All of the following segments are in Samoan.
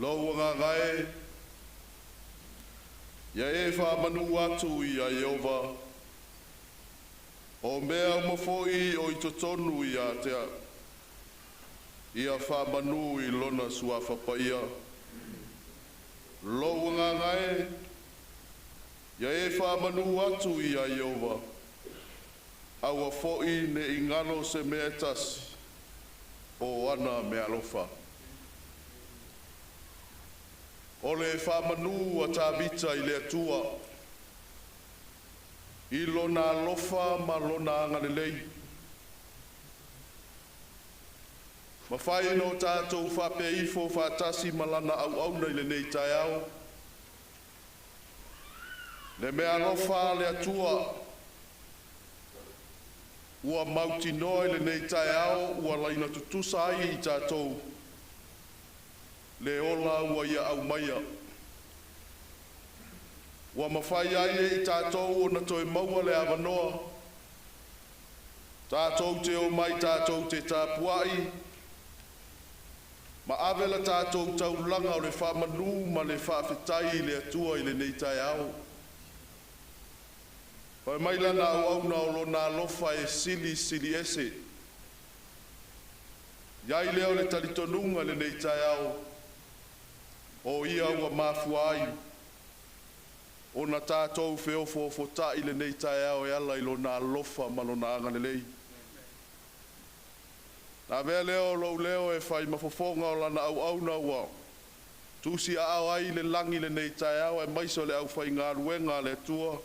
Lou agaga e, ia e faamanu atu ia Ieova, o mea uma foi o i totonu ia te a'u, ia faamanu i Lona Suafa Paia. Lou agaga e, ia e faamanu atu ia Ieova, aua foi ne i galo se mea e tasi o ana meaalofa. O le faamanu a Tavita i le Atua i lona alofa ma lona agalelei. Mafai ona o tatou faapea ifo faatasi ma lana auauna i lenei taeao. Le meaalofa a le Atua ua mautinoa i lenei taeao ua laina tutusa ai i tatou le ola ua ia aumaia. Ua mafai ai e i tatou ona toe maua le avanoa tatou te omai tatou te tapuai ma ave la tatou taulaga o le faamanu ma le faafetai i le Atua i lenei taeao. Fai mai lana auauna o Lona alofa e silisili ese. I ai lea o le talitonuga i lenei taeao, o Ia ua mafua ai ona tatou feofoofotai i lenei taeao e ala i Lona alofa ma Lona agalelei. Na avea lea o lou leo e fai ma fofoga o lana auauna ua tusiaao ai i le lagi i lenei taeao aemaise o le aufaigaluega a le Atua,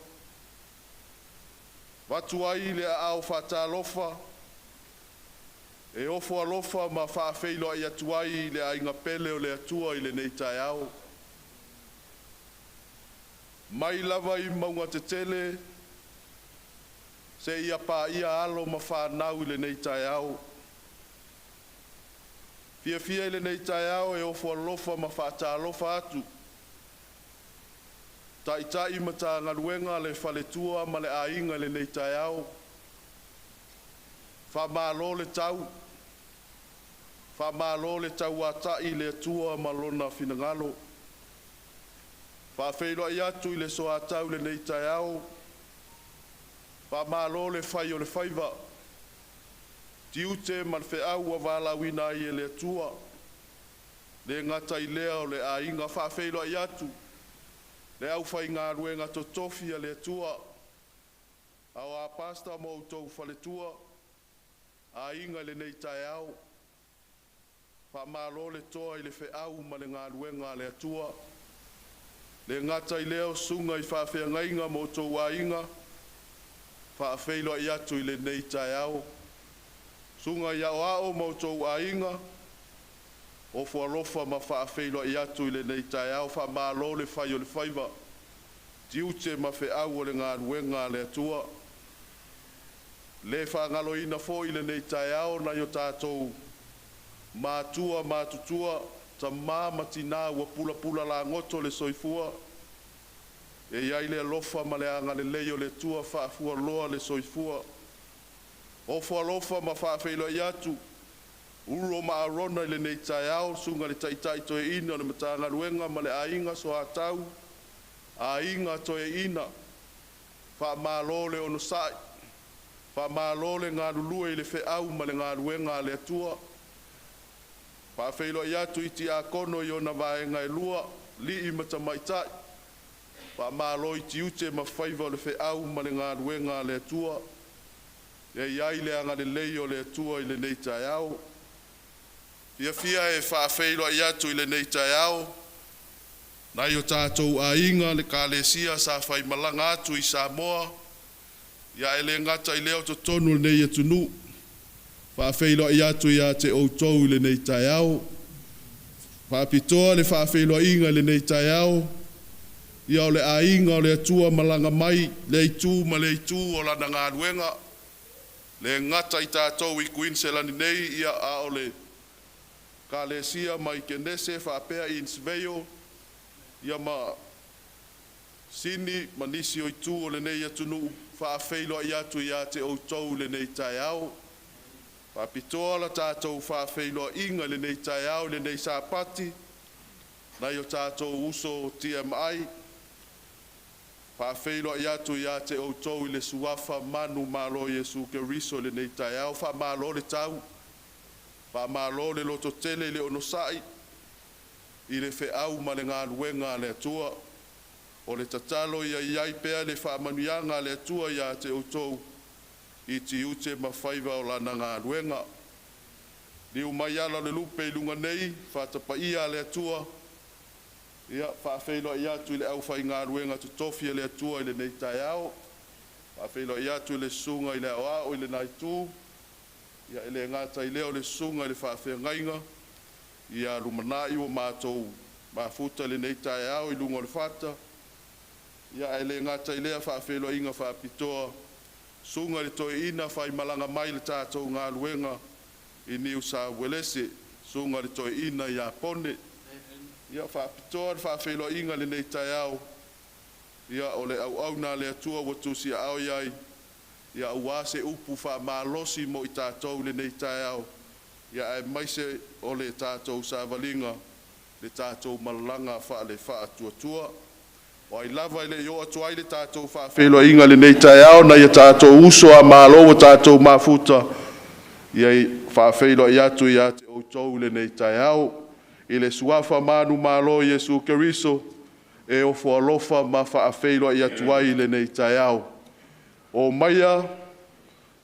avatu ai le aao faatalofa e ofo alofa ma faafeiloai atu ai i le aiga pele o le Atua i lenei taeao. Mai lava i mauga tetele seia paia alo ma fanau i lenei taeao. E fiafia i lenei taeao e ofo alofa ma faatalofa atu Taitai o Matagaluega, le faletua ma le aiga i lenei taeao. Faamalo le tau, faamalo le tauatai i le Atua ma Lona finagalo. E faafeiloai atu i le soatau i lenei taeao, faamalo le fai o le faiva, tiute ma le feau ua valaauina ai e le Atua. E le gata i lea o le aiga, faafeiloai atu le aufaigaluega totofi a le Atua, aua Pastor ma outou faletua, aiga i lenei taeao. Faamalo le toa i le feau ma le galuega a le Atua. E le gata i lea o susuga i faafeagaiga ma outou aiga, faafeiloai atu i lenei taeao. Susuga i Aoao ma outou aiga, ofo alofa ma faafeiloai atu i lenei taeao. Faamalo le fai o le faiva, tiute ma feau o le galuega a le Atua. E le faagaloina foi i lenei taeao nai o tatou matua matutua, tama ma tina ua pulapula lagoto le soifua. E i ai le alofa ma le agalelei o le Atua faafualoa le soifua. Ofo alofa ma faafeiloai atu Ulo ma Arona i lenei taeao, susuga i le Taitai Toeaina o le Matagaluega ma le aiga Soatau, aiga Toeaina, faamalo le onosai, faamalo le galulue i le feau ma le galuega a le Atua. Faafeiloai atu i tiakono i ona vaega e lua, alii ma tamaitai, faamalo i tiute ma faiva o le feau ma le galuega a le Atua. Ia i ai le agalelei o le Atua i lenei taeao. E fiafia e faafeiloai atu i lenei taeao nai o tatou aiga le Ekalesia sa faimalaga atu i Samoa, ae le gata i lea o totonu o lenei atunuu. Faafeiloai atu ia te outou i lenei taeao. Faapitoa le faafeiloaiga i lenei taeao ia o le aiga o le Atua malaga mai lea itu ma lea itu o lana galuega, le gata i tatou i Kuiniselani nei ia a o le Ekalesia mai Kenese faapea Innisfail ia ma Sini ma nisi o itu o lenei atunuu, faafeiloai atu ia te outou i lenei taeao. Faapitoa la tatou faafeiloaiga i lenei taeao i lenei Sapati. Nai o tatou uso TMI, faafeiloai atu ia te outou i le suafa manumalo o Iesu Keriso i lenei taeao. Faamalo le tau, faamalo le lototele i le onosai i le feau ma le galuega a le Atua. O le tatalo ia i ai pea le faamanuiaga a le Atua ia te outou i tiute ma faiva o lana galuega. Liliu mai ala o le lupe i luga nei, fatapaia a le Atua, ia faafeiloai atu i le aufaigaluega totofi a le Atua i lenei taeao. Faafeiloai atu i le susuga i le Aoao i lena itu, ia e le gata i lea o le susuga i le Faafeagaiga, ia lumanai ua matou mafuta i lenei taeao i luga o le fata, ia ae le gata i lea faafeiloaiga faapitoa susuga i le Toeaina faimalaga mai i le tatou galuega i Niu Sa Uelese, susuga i le Toeaina ia Pone. Ia faapitoa le faafeiloaiga i lenei taeao, ia o le auauna a le Atua ua tusiaao i ai, ia aua se upu faamalosi mo i tatou i lenei taeao, ia aemaise o le tatou savaliga, le tatou malaga faale-faatuatua. O ai lava e le i oo atu i ai le tatou faafeiloaiga i lenei taeao, nai o tatou uso a Malo ua tatou mafuta, ia faafeiloai atu ia te outou i lenei taeao. I le suafa manumalo o Iesu Keriso e ofo alofa ma faafeiloai atu ai i lenei taeao. Omaia,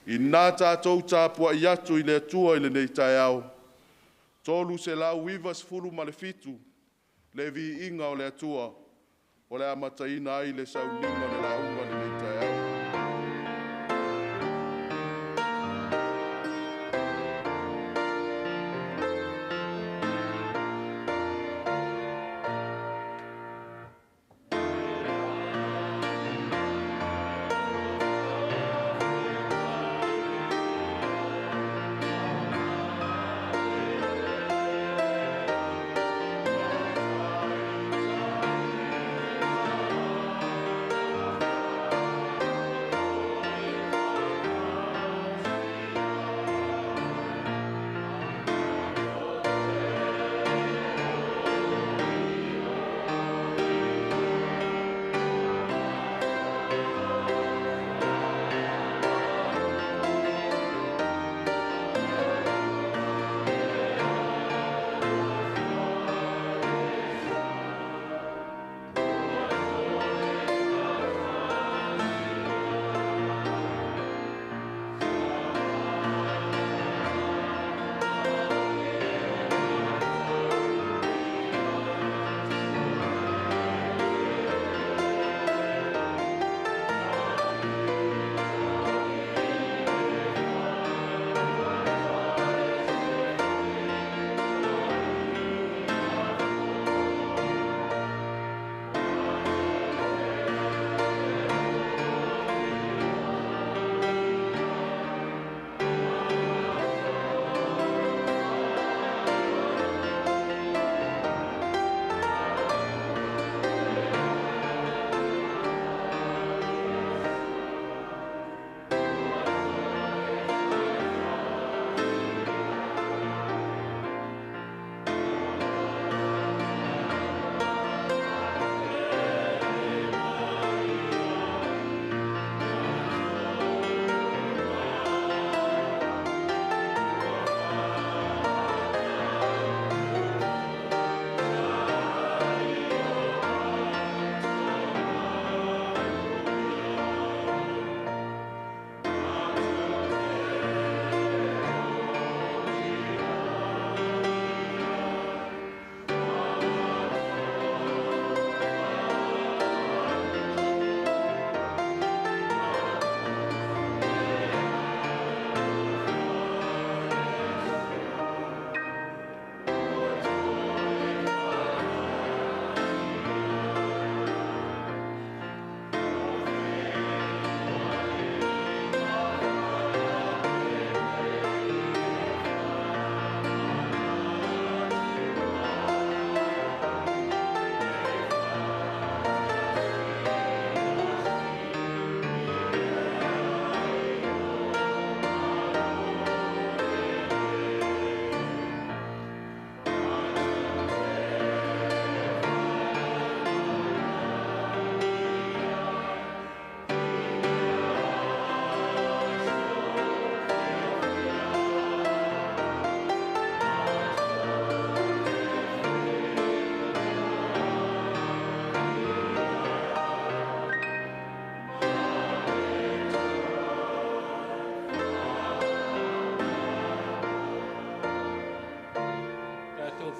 ina tatou tapuai atu i le Atua i lenei taeao, 397 le viiga o le Atua, o le amataina ai le sauniga o le lauga i lenei taeao.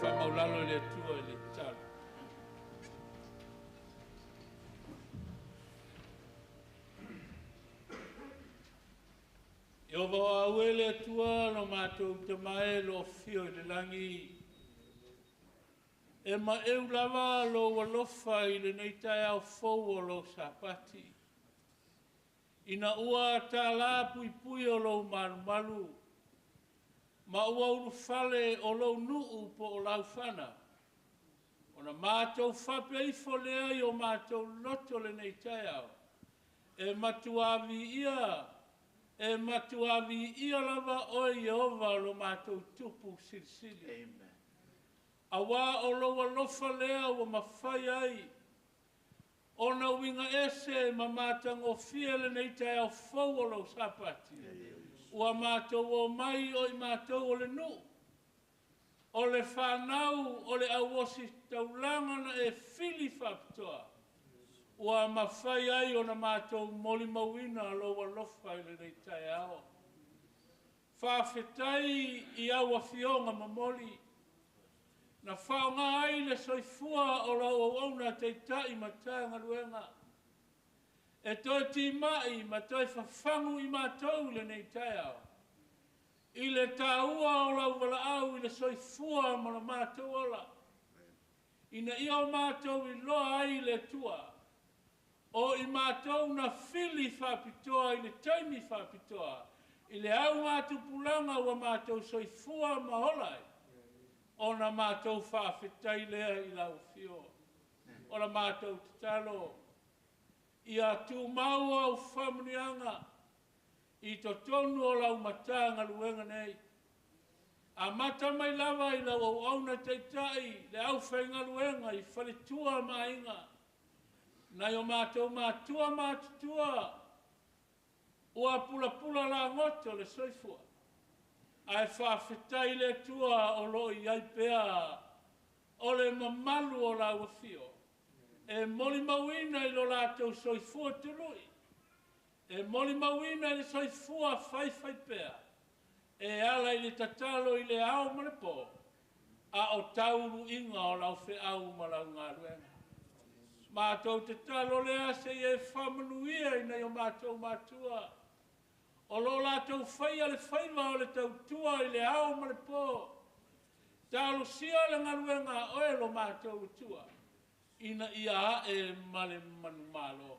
Faamaulalo i le Atua i le tatalo. Ieova o au e le Atua lo matou Tama e lo afio i le lagi, e maeu lava lou alofa i lenei taeao fou o lou Sapati, ina ua tala puipui o lou malumalu, ma ua ulufale o lou nuu po o laufana, ona matou faapea ifo lea i o matou loto lenei taeao, e matua viia, e matua viia lava oe Ieova lo matou Tupu Silisili. Amen. Auā o lou alofa lea ua mafai ai ona uiga ese ma matagofie lenei taeao fou o lou Sapati, ua matou omai o i matou o le nuu, o le fanau o le au ositaulaga na e fili faapitoa, ua mafai ai ona matou molimauina lou alofa i lenei taeao. Faafetai i au afioga momoli na faaaoga ai le soifua o lau auauna taitai ma Matagaluega e toe timai ma toe fafagu i matou i lenei taeao i le taua o lau valaau i le soifua ma lo matou ola, ina ia o matou iloa ai le Atua o i matou na fili faapitoa i le taimi faapitoa i le augatupulaga ua matou soifua ma ola ai, ona matou faafetai lea i lau afio. O la matou tatalo, ia tumau au faamanuiaga i totonu o lau Matagaluega nei, amata mai lava i lau auauna taitai, le aufaigaluega i faletua ma aiga, nai o matou matua matutua ua pulapula lagoto le soifua, ae faafetai i le Atua o lo o i ai pea o le mamalu o lau afio e molimauina i lo latou soifua tului, e molimauina i le soifua faifaipea e ala i le tatalo i le ao ma le po, a o tauluiga o lau feau ma lau galuega. Matou tatalo lea se i e faamanuia i nai o matou matua o lo o latou faia le faiva o le tautua i le ao ma le po. Talosia le galuega a oe lo matou Atua ina ia ae ma le manumalo.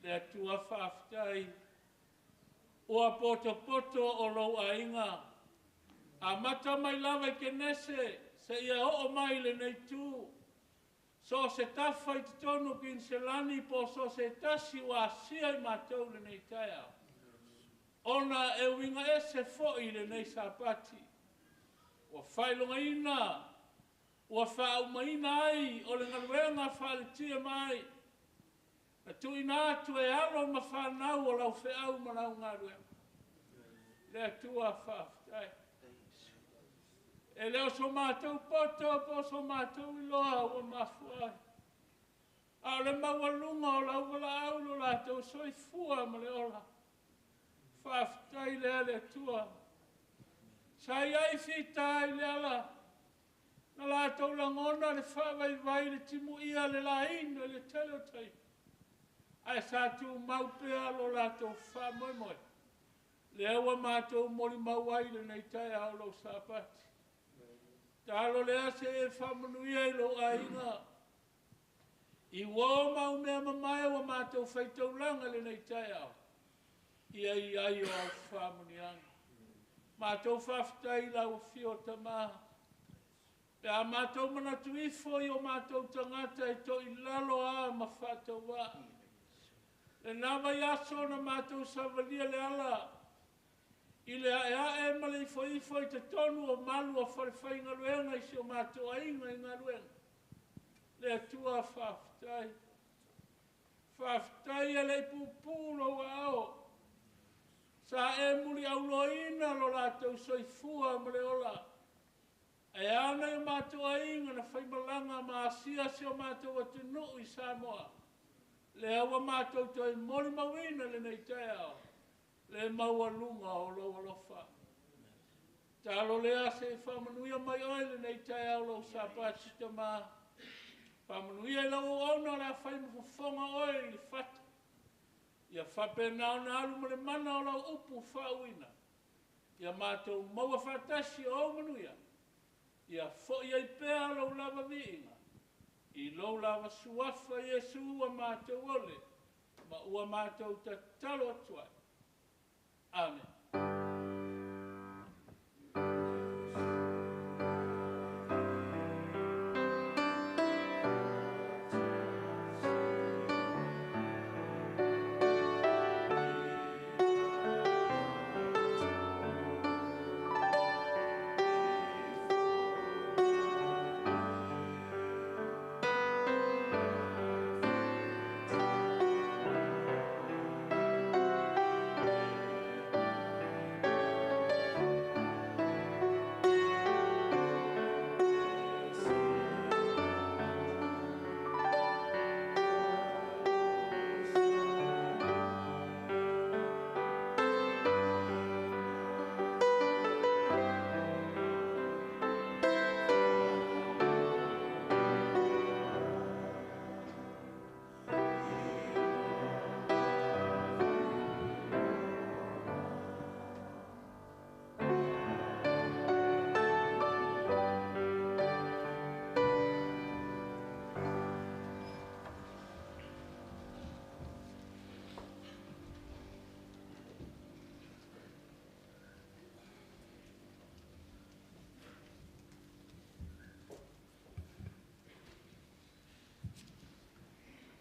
Le Atua faafetai ua potopoto o lou aiga, amata mai lava i Kenese seia oo mai i lenei itu, so o se tafa i totonu o Kiniselani po o so o se tasi ua asia i matou lenei taeao, ona e uiga ese foi i lenei Sapati, ua faailogaina, ua faaumaina ai o le galuega faale-TMI, na tuuina atu e alo ma fanau o lau feau ma lau galuega. Le Atua faafetai. E le o so matou poto po o so matou iloa ua mafua ai, a o le maualuga o lau valaau i lo latou soifua ma le ola. Faafetai lea le Atua. Sa i ai fita i le ala, na latou lagona le faavaivai, le timuia, le laina i le tele o taimi, ae sa tumau pea lo latou faamoemoe. Lea ua matou molimau ai lenei taeao lou Sapati. Talo lea se e faamanuia i lou aiga, i uo ma au mea mamae ua matou faitaulaga lenei taeao, ia i ai o au faamanuiaga. Matou faafetai i lau afio Tama, pe a matou manatu ifo i o matou tagata e toilalo a ma faatauvaa. Lena vaiaso na matou savalia le ala i le aeae ma le ifoifo i totonu o malu o falefaigaluega i si o matou aiga i galuega. Le Atua faafetai. Faafetai e le i puupuu lou aao. Sa e muliauloaina lo latou soifua ma le ola. Ae a nai o matou aiga na faimalaga ma asia si o matou atunuu i Samoa. Lea ua matou toe molimauina lenei taeao, le maualuga o lou alofa. Tatalo lea se faamanuia mai oe lenei taeao lou Sapati tama. Faamanuia i lau auauna o le a fai ma fofoga oe i le fata. Ia faapena ona alu ma le mana o lau upu faauuina. Ia matou maua faatasi o ou manuia. Ia foi ai pea lou lava viiga. I lou lava suafa Iesu ua matou ole ma ua matou tatalo atu ai. Amen.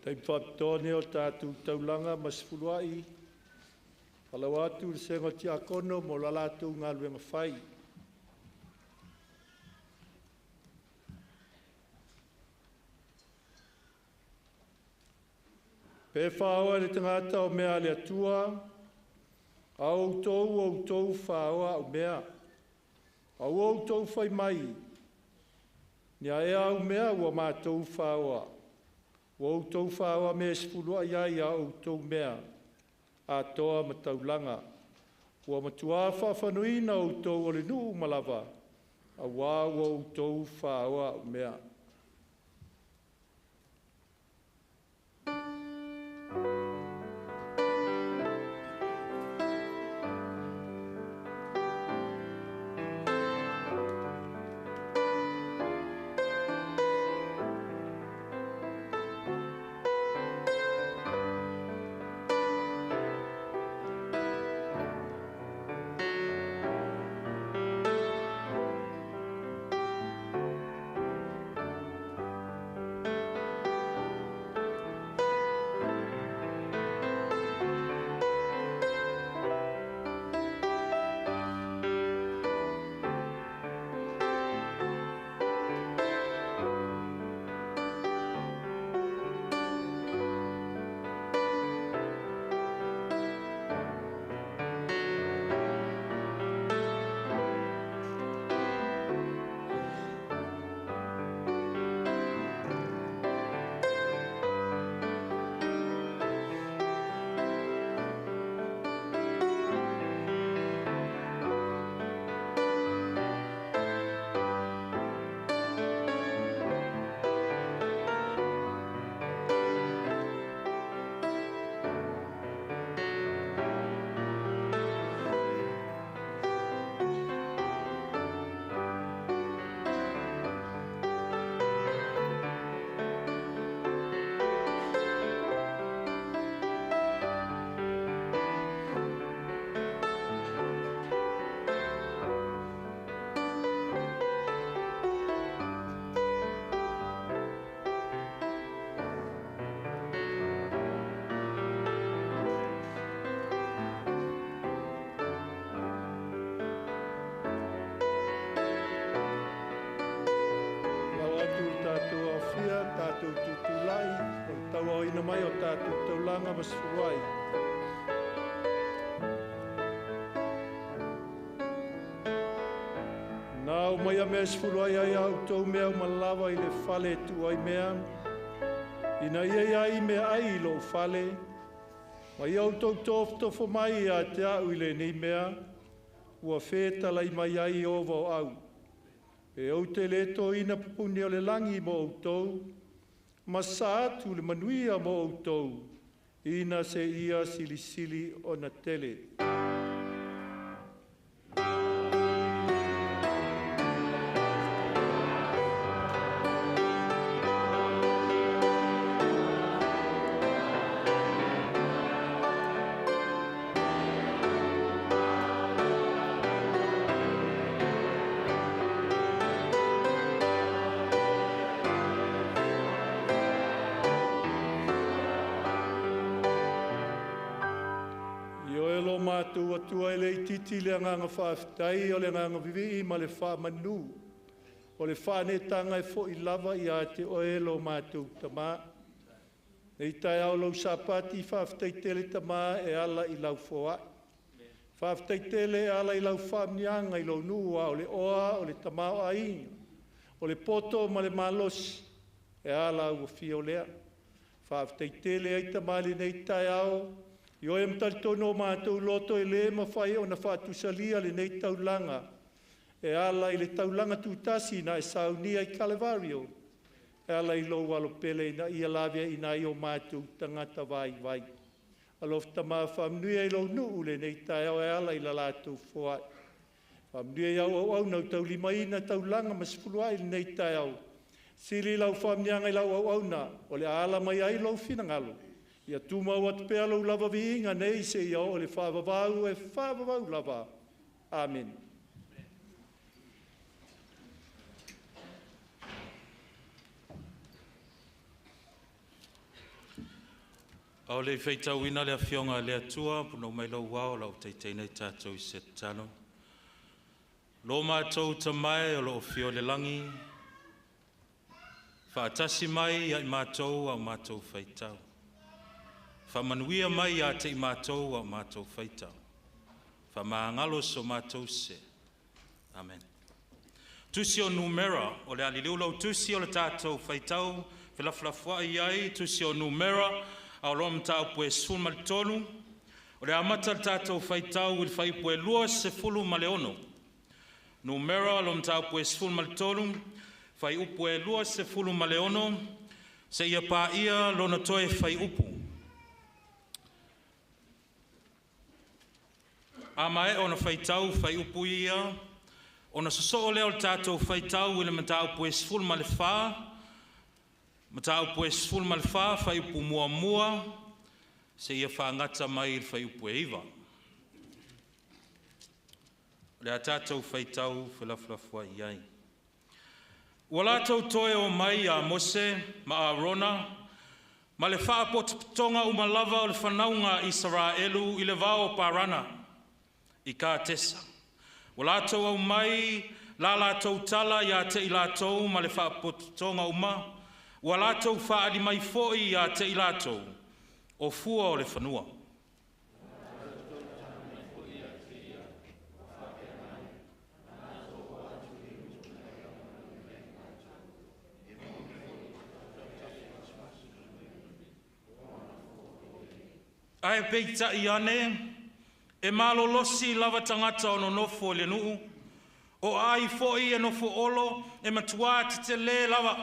Taimi faapitoa nei o tatou taulaga ma sefuluai faalaua atu le sega o tiakono mo la latou galuega fai. Pe whaoa le tangata o mea le Atua, a outou outou whaoa au mea, a outou whai mai, ni a ea au mea ua mātou whaoa, ua outou whaoa mea sefulua ia ia outou mea, a toa mataulanga, ua matua whaafanuina outou o le nuu malava, a wā ua outou whaoa au mea. Tātou tutulai, o le tauaoina mai o tātou taulanga ma sefuluai. Nā o mai a mea sefuluai ai au tau mea malava i le fale tu ai mea, ina ia ai mea ai i lou fale, mai au tau tofotofo mai a te au i le nei mea, ua fetalai mai ai Ieova o au. Pe ou te lē toina pupuni o le lagi mo outou, ma sa atu le manuia mo outou, ina se ia silisili ona tele. I oe lo matou Atua e le itiiti le agaga faafetai o le agaga vivii ma le faamanu. O le faaneetaga e fo'i lava ia te oe lo matou Tamā. Nei taeao lou Sapati, faafetai tele Tamā e ala i lau foai. Faafetai tele e ala i lau faamniaga i lou nuu a o le oa o le tamā o aiga, o le poto ma le malosi, e ala ua fia o lea. Faafetai tele ai Tamā i lenei taeao, i oe matalitonu o mātou loto e lē mafai ona faatusalia lenei taulaga, e ala i le taulaga tutasi na e saunia i Kalevario, e ala i lou alo pele ina ia laveaiina ai o mātou tagata vaivai. Alofa Tamā faamanuia i lou nuu lenei taeao e ala i la latou foai. Faamanuia i au auauna o taulimaina taulaga ma sefuluai i lenei taeao. Sili lau faamanuiaga i lau auauna, o le a ala mai ai lou finagalo. Ia tumau atu pea lou lava viiga nei seia oo i le faavavau e faavavau lava. Amene. Ao le faitauina le afioga a le Atua, punou mai lau ao lau taitaina i tatou i se tatalo. Lo matou tamae o lo o fio le lagi, faatasi mai ia i matou au matou faitau. Faamanuia mai ia te i matou au matou faitau. Faamagalo so matou se. Amen. Tusi o Numera, o le aliliu lau tusi o le tatou faitau, felafolafoai ai, tusi o Numera, a o loa mataupu e 13, o le amata le tatou faitau i le fuaiupu e 26. Numera lo mataupu e 13, fuaiupu e 26, seia paia lona toe fuaiupu. A maea ona faitau fuaiupu ia, ona sosoo lea o le tatou faitau i le mataupu e 14, mataupu e 14, fuaiupu muamua, seia faagata mai i le fuaiupu e 9. O le a tatou faitau felafolafoai ai. Ua latou toe o mai ia Mose ma Arona, ma le faapotopotoga uma lava o le fanauga a Isaraelu i le vao o Parana, i Katesa. Ua latou aumai la latou tala ia te i latou ma le faapotopotoga uma, ua latou faaali mai foi ia te i latou, o fua o le fanua. Ae peitai ane, e malolosi lava tagata o nonofo i le nuu, o ai foi e nofo olo e matuā tetelē lava,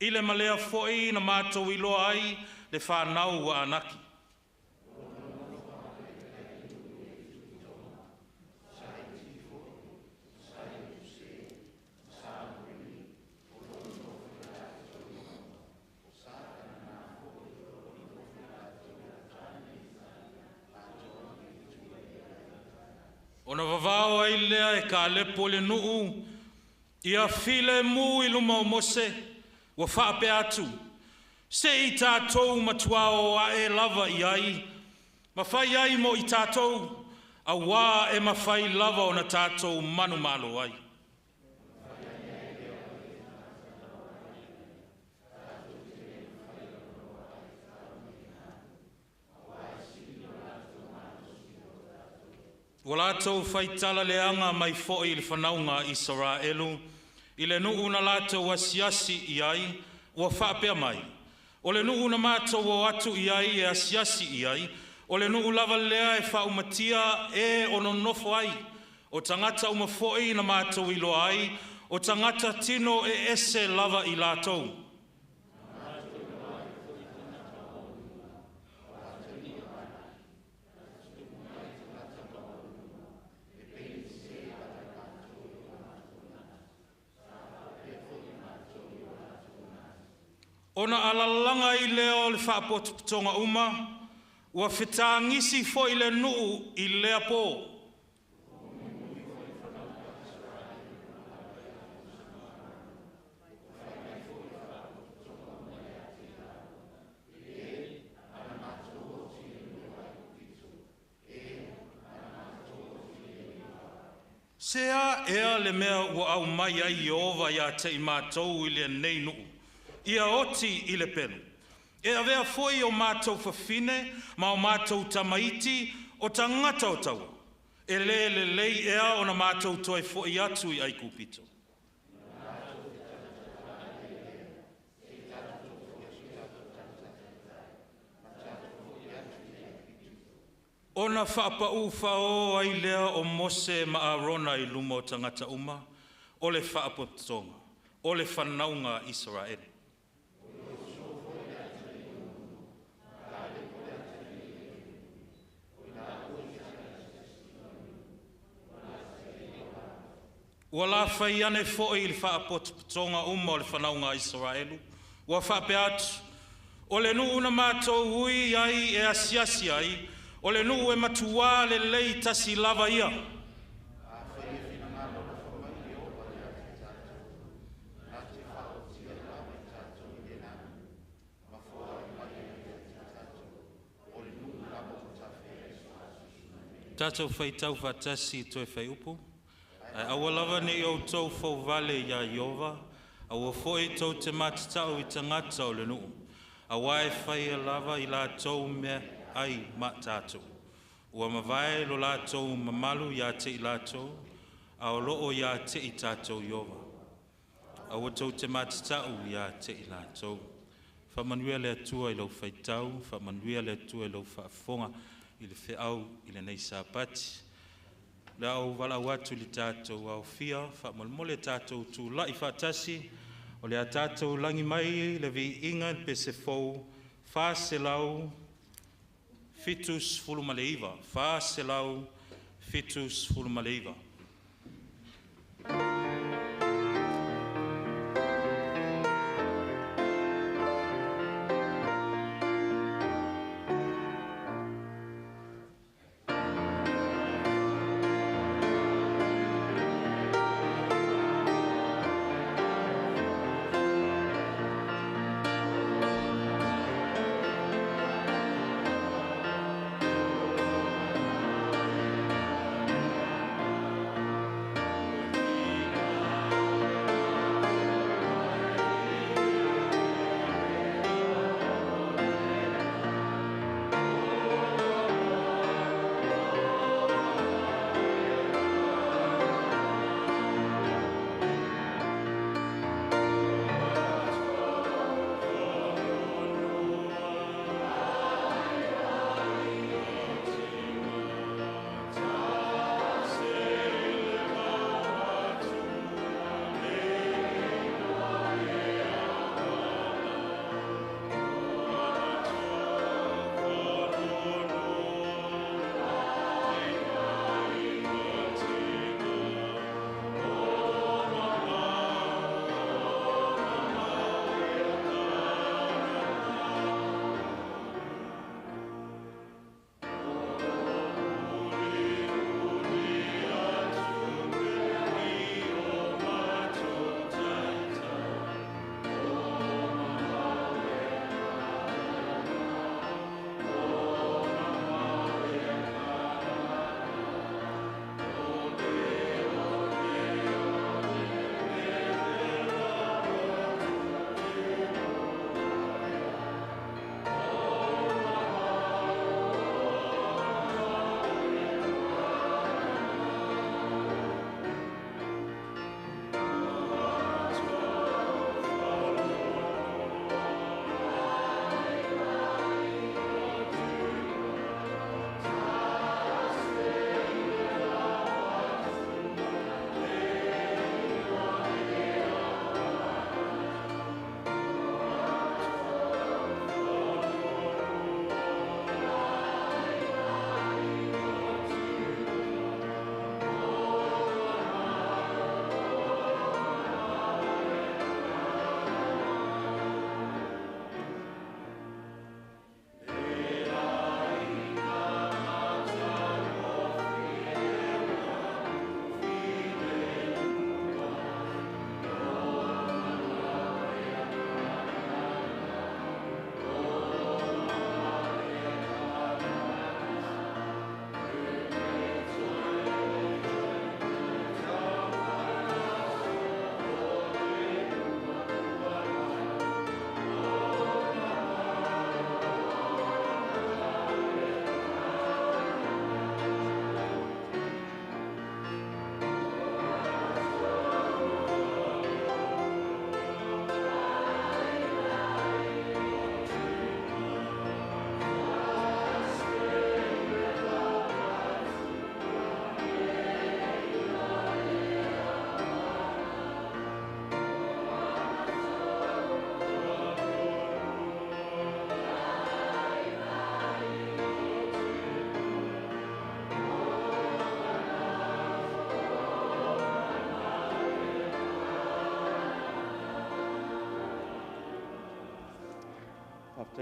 i le malea foi na matou iloa ai le fanau a Anaki. Ona vavao ai lea e Kalepo i le nuu, ia filemu i luma o Mose, ua faapea atu, se i tatou matuā o ae lava i ai, ma fai ai mo i tatou, auā e mafai lava ona tatou manumalo ai. Ua latou faitala leaga mai foi i le fanauga a Isaraelu, i le nuu na latou asiasi i ai, ua faapea mai, o le nuu na matou o atu i ai e asiasi i ai, o le nuu lava lea e faaumatia e o nonofo ai, O tagata uma fo'i na matou iloa ai, o tagata tino eese lava i latou. Ona alalaga i lea o le faapotopotoga uma, ua fetagisi fo'i le nuu i lea pō. Se a ea le mea ua aumai ai Ieova iā te i matou i lenei nuu, ia oti i le pelu. E avea foi o matou fafine ma o matou tamaiti o tagata o taua. E lē lelei ea ona matou toe fo'i atu i Aikupito? Ona faapaū faaō ai lea o Mose ma Arona i luma o tagata uma, o le faapotopotoga, o le fanauga a Isaraelu. Ua lafai ane fo'i i le faapotopotoga uma o le fanauga a Isaraelu, ua faapea atu, o le nuu na matou ui ai e asiasi ai, o le nuu e matuā lelei tasi lava ia. Tatou faitau faatasi i toe fuaiupu. Ae aua lava ne i outou fouvale iā Ieova, aua foi tou te matata'u i tagata o le nuu, auā e faia lava i latou meaai ma tatou. Ua mavae lo latou mamalu iā te i latou, a o loo iā te i tatou Ieova. Aua tou te matata'u iā te i latou. Faamanuia le Atua i lau faitau, faamanuia le Atua i lau faafofoga i le feau i lenei Sapati. Le au valaau atu i le tatou aofia, faamolemole tatou tula'i faatasi, o le a tatou lagi mai le viiga le pese fou 479, 479.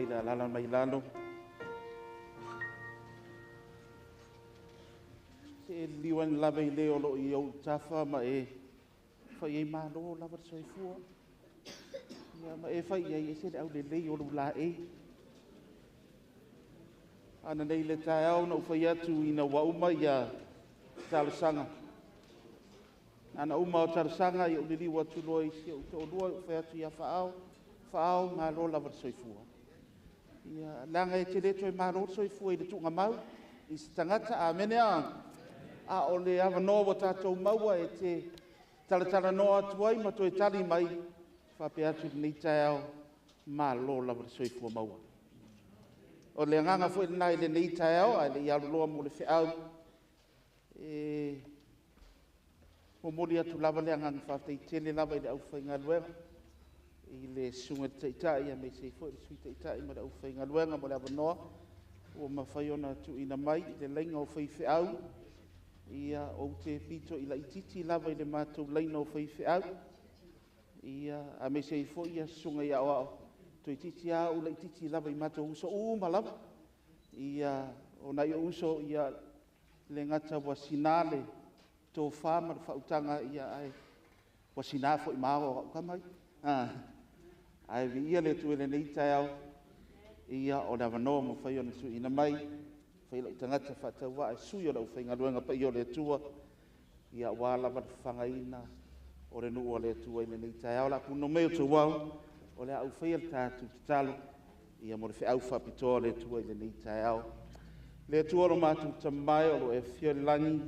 Fai le alala mai lalo. Se e liu ane lava i le o loo i ou tafa ma e fai ai malo lava le soifua. Ia ma e fai i ai e ese le aulelei o lou laei. Ananei i le taeao na ou fai atu ina ua uma ia talosaga. Ana uma o talosaga ia ou liliu atu loa i si ou toalua ou fai atu ia Faaao, Faaao malo lava le soifua. Ia leaga e te le toe malo le soifua i le tuugamau i se tagata, amene a. A o le avanoa ua tatou maua e te talatalanoa atu ai ma toe tali mai, faapea atu i lenei taeao, malo lava le soifua maua. O le agaga foi lena i lenei taeao, ae le i aluloa mo le feau, e momoli atu lava le agaga faafetai tele lava i le aufaigaluega, i le susuga i le Taitai aemaise ai foi le Sui Taitai ma le aufaigaluega mo le avanoa ua mafai ona tuuina mai i le laina o faifeau. Ia, ou te pito i laitiiti lava i le matou laina o faifeau, ia, aemaise ai foi ia susuga i aoao, toeitiiti lava ou laitiiti lava i matou uso uma lava. Ia, o nai ou uso, ia, le gata ua sina le tofa ma le faautaga, ia ae ua sina foi ma ao o au tama ia. Ae viia le Atua i lenei taeao, ia o le avanoa ua mafai ona tuuina mai, fai lou tagata faatauvaa e sui o le aufaigaluega paia o le Atua, ia aua lava le fafagaina o le nuu o le Atua i lenei taeao. O le a punonou mai outou ao, o le a ou faia le tatou tatalo, ia mo le feau faapitoa o le Atua i lenei taeao. Le Atua lo matou Tama e o lo o e afio i le lagi,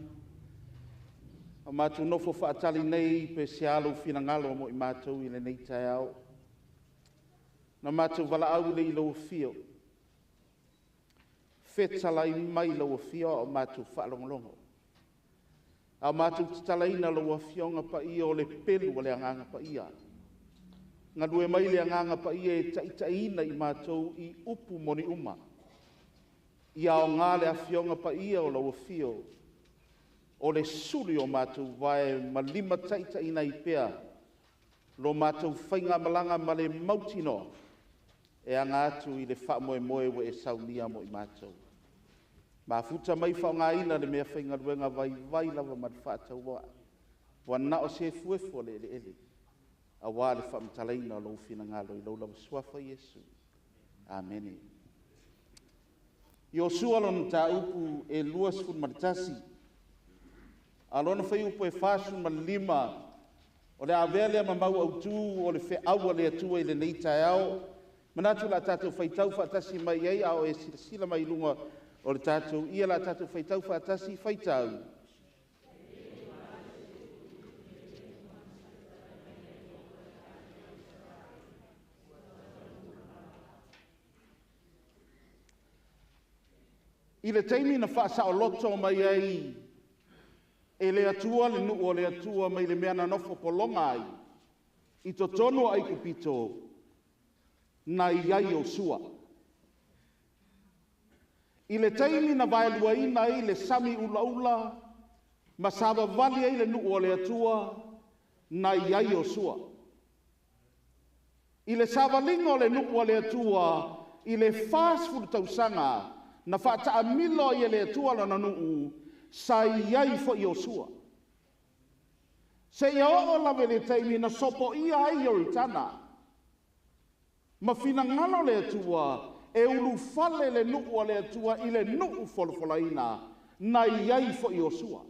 o matou nofo faatali nei pe sea lou finagalo mo i matou i lenei taeao. Na matou valaau lea i lou afio, fetalai mai lou afio a o matou faalogologo. A o matou tatalaina lou Afioga Paia o le pelu o le Agaga Paia. Galue mai le Agaga Paia e taitaiina i matou i upu moni uma. Ia aoga le Afioga Paia o lou afio o le suli o matou vae ma limataitaiina ai pea lo matou faigamalaga ma le mautinoa e aga atu i le faamoemoe ua e saunia mo i matou. Mafuta mai faaaogaina le mea faigaluega vaivai lava ma le faatauvaa, ua na o se efuefu o le eleele, aua le faamatalaina o lou finagalo i lou lava suafa Iesu. Amene. Iosua lona mataupu e 21, a lona fuaiupu e 45, o le a avea lea ma mau autu o le feau a le Atua i lenei taeao. Manatu o le a tatou faitau faatasi mai ai, a o e silasila mai i luga o le tatou ia, o le a tatou faitau faatasi, faitau. I le taimi na faasaoloto mai ai e le Atua le nuu o le Atua mai le mea na nofo pologa ai i totonu o Aikupito, na i ai Iosua. I le taimi na vaeluaina ai le sami ulaula ma savavali ai le nuu o le Atua, na i ai Iosua. I le savaliga o le nuu o le Atua i le 40 tausaga na faataamilo ai e le Atua lona nuu, sa i ai foi Iosua. Seia oo lava i le taimi na sopoia ai Ioritana, ma finagalo le Atua e ulufale le nuu o le Atua i le nuu folafolaina, na i ai foi Iosua.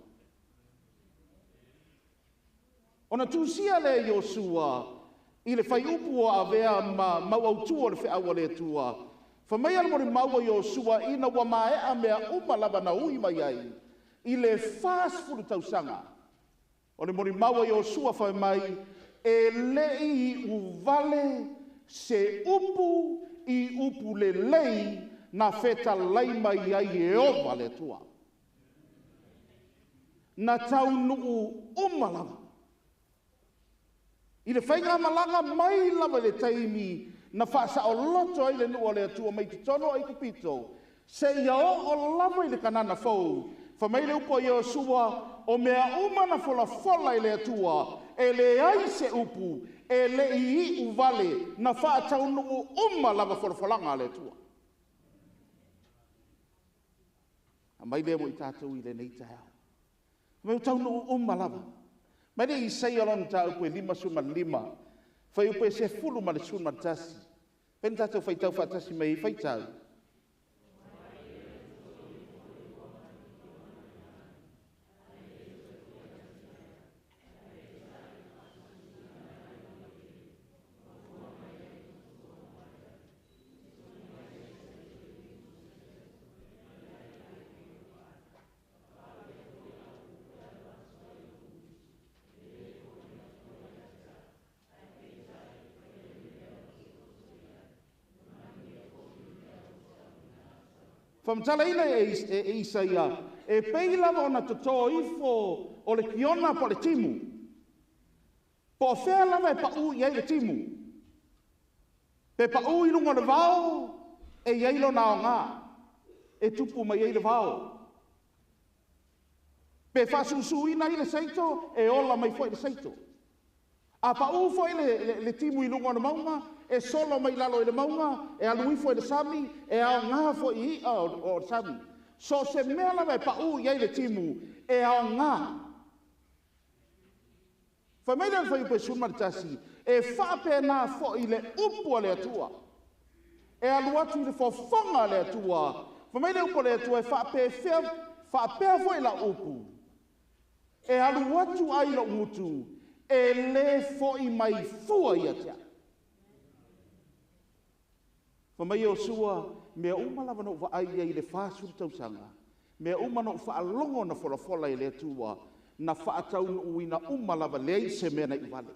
Ona tusia lea Iosua i le fuaiupu ua avea ma mau autu o le feau a le Atua, fai mai le molimau a Iosua ina ua maea mea uma lava na ui mai ai i le 40 tausaga. O le molimau a Iosua fai mai, e le i uvale se upu i upu lelei na fetalai mai ai Ieova le Atua. Na taunuu uma lava. I le faigamalaga mai lava i le taimi na faasaoloto ai le nuu o le Atua mai totonu o Aikupito, seia oo lava i le Kanana fou, fai mai le upu a Iosua, o mea uma na folafola i le Atua, e leai se upu E le'i i'u vale na fa'ataunu'u uma lava folafolaga a le Atua. Aumai lea mo i tatou i lenei taeao. Mai taunu'u uma lava. Mai le Isaia lona mataupu e 55, fuaiupu e 10 ma le 11. Fai na tatou faitau faatasi mai ai faitau. Faamatalaina e Isaia, e pei lava ona totō ifo o le kiona po o le timu. Po o fea lava e paʻū i ai le timu. Pe paʻū i luga o le vao, e i ai lona aoga, e tupu mai ai le vao. Pe faasusuina ai le saito, e ola mai foi le saito. A paʻū foi le timu i luga o le mauga, e solo mai lalo i le mauga, e alu ifo i le sami, e aoga foi i i'a o le sami. So o se mea lava e paʻū i ai le timu, e aoga. Fai mai le fuaiupu e 11, e faapena foi le upu a le Atua. E alu atu i le fofoga a le Atua. Fai mai le upu a le Atua e faapefea faapea foi lau upu. E alu atu ai lou gutu, e lē fo'i mai fua ia te a'u. Fai mai Iosua, mea uma lava na ou vaai ai i le 40 tausaga, mea uma na ou faalogo na folafola e le Atua, na faataunuuina uma lava, leai se mea na iu vale.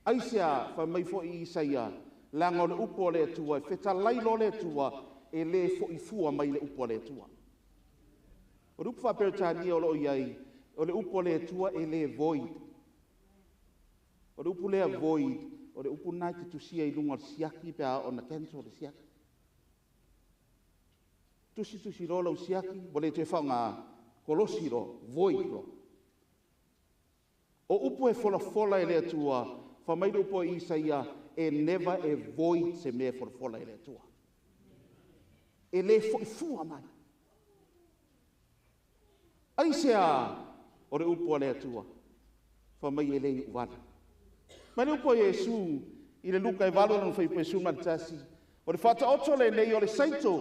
Aisea? Fai mai foi Isaia, leaga o le upu a le Atua, e fetalai loa le Atua, e lē fo'i fua mai le upu a le Atua. O le upu faa-Peretania o lo o i ai, o le upu a le Atua e le void. O le upu lea void, o le upu lena e te tusia i luga o le siaki pe a oo ina cancel le siaki. Tusi tusi loa lau siaki, ua le toe faaaoga, kolosi loa, void loa. O upu e folafola e le Atua, fai mai le upu a Isaia, e never e void se mea e folafola e le Atua. E le fo'i fua mai. Aisea o le upu a le Atua? Fai mai e le iu vale. Mai le upu a Iesu i le Luka e 8 lona fuaiupu e 11, o le faataoto lenei o le saito.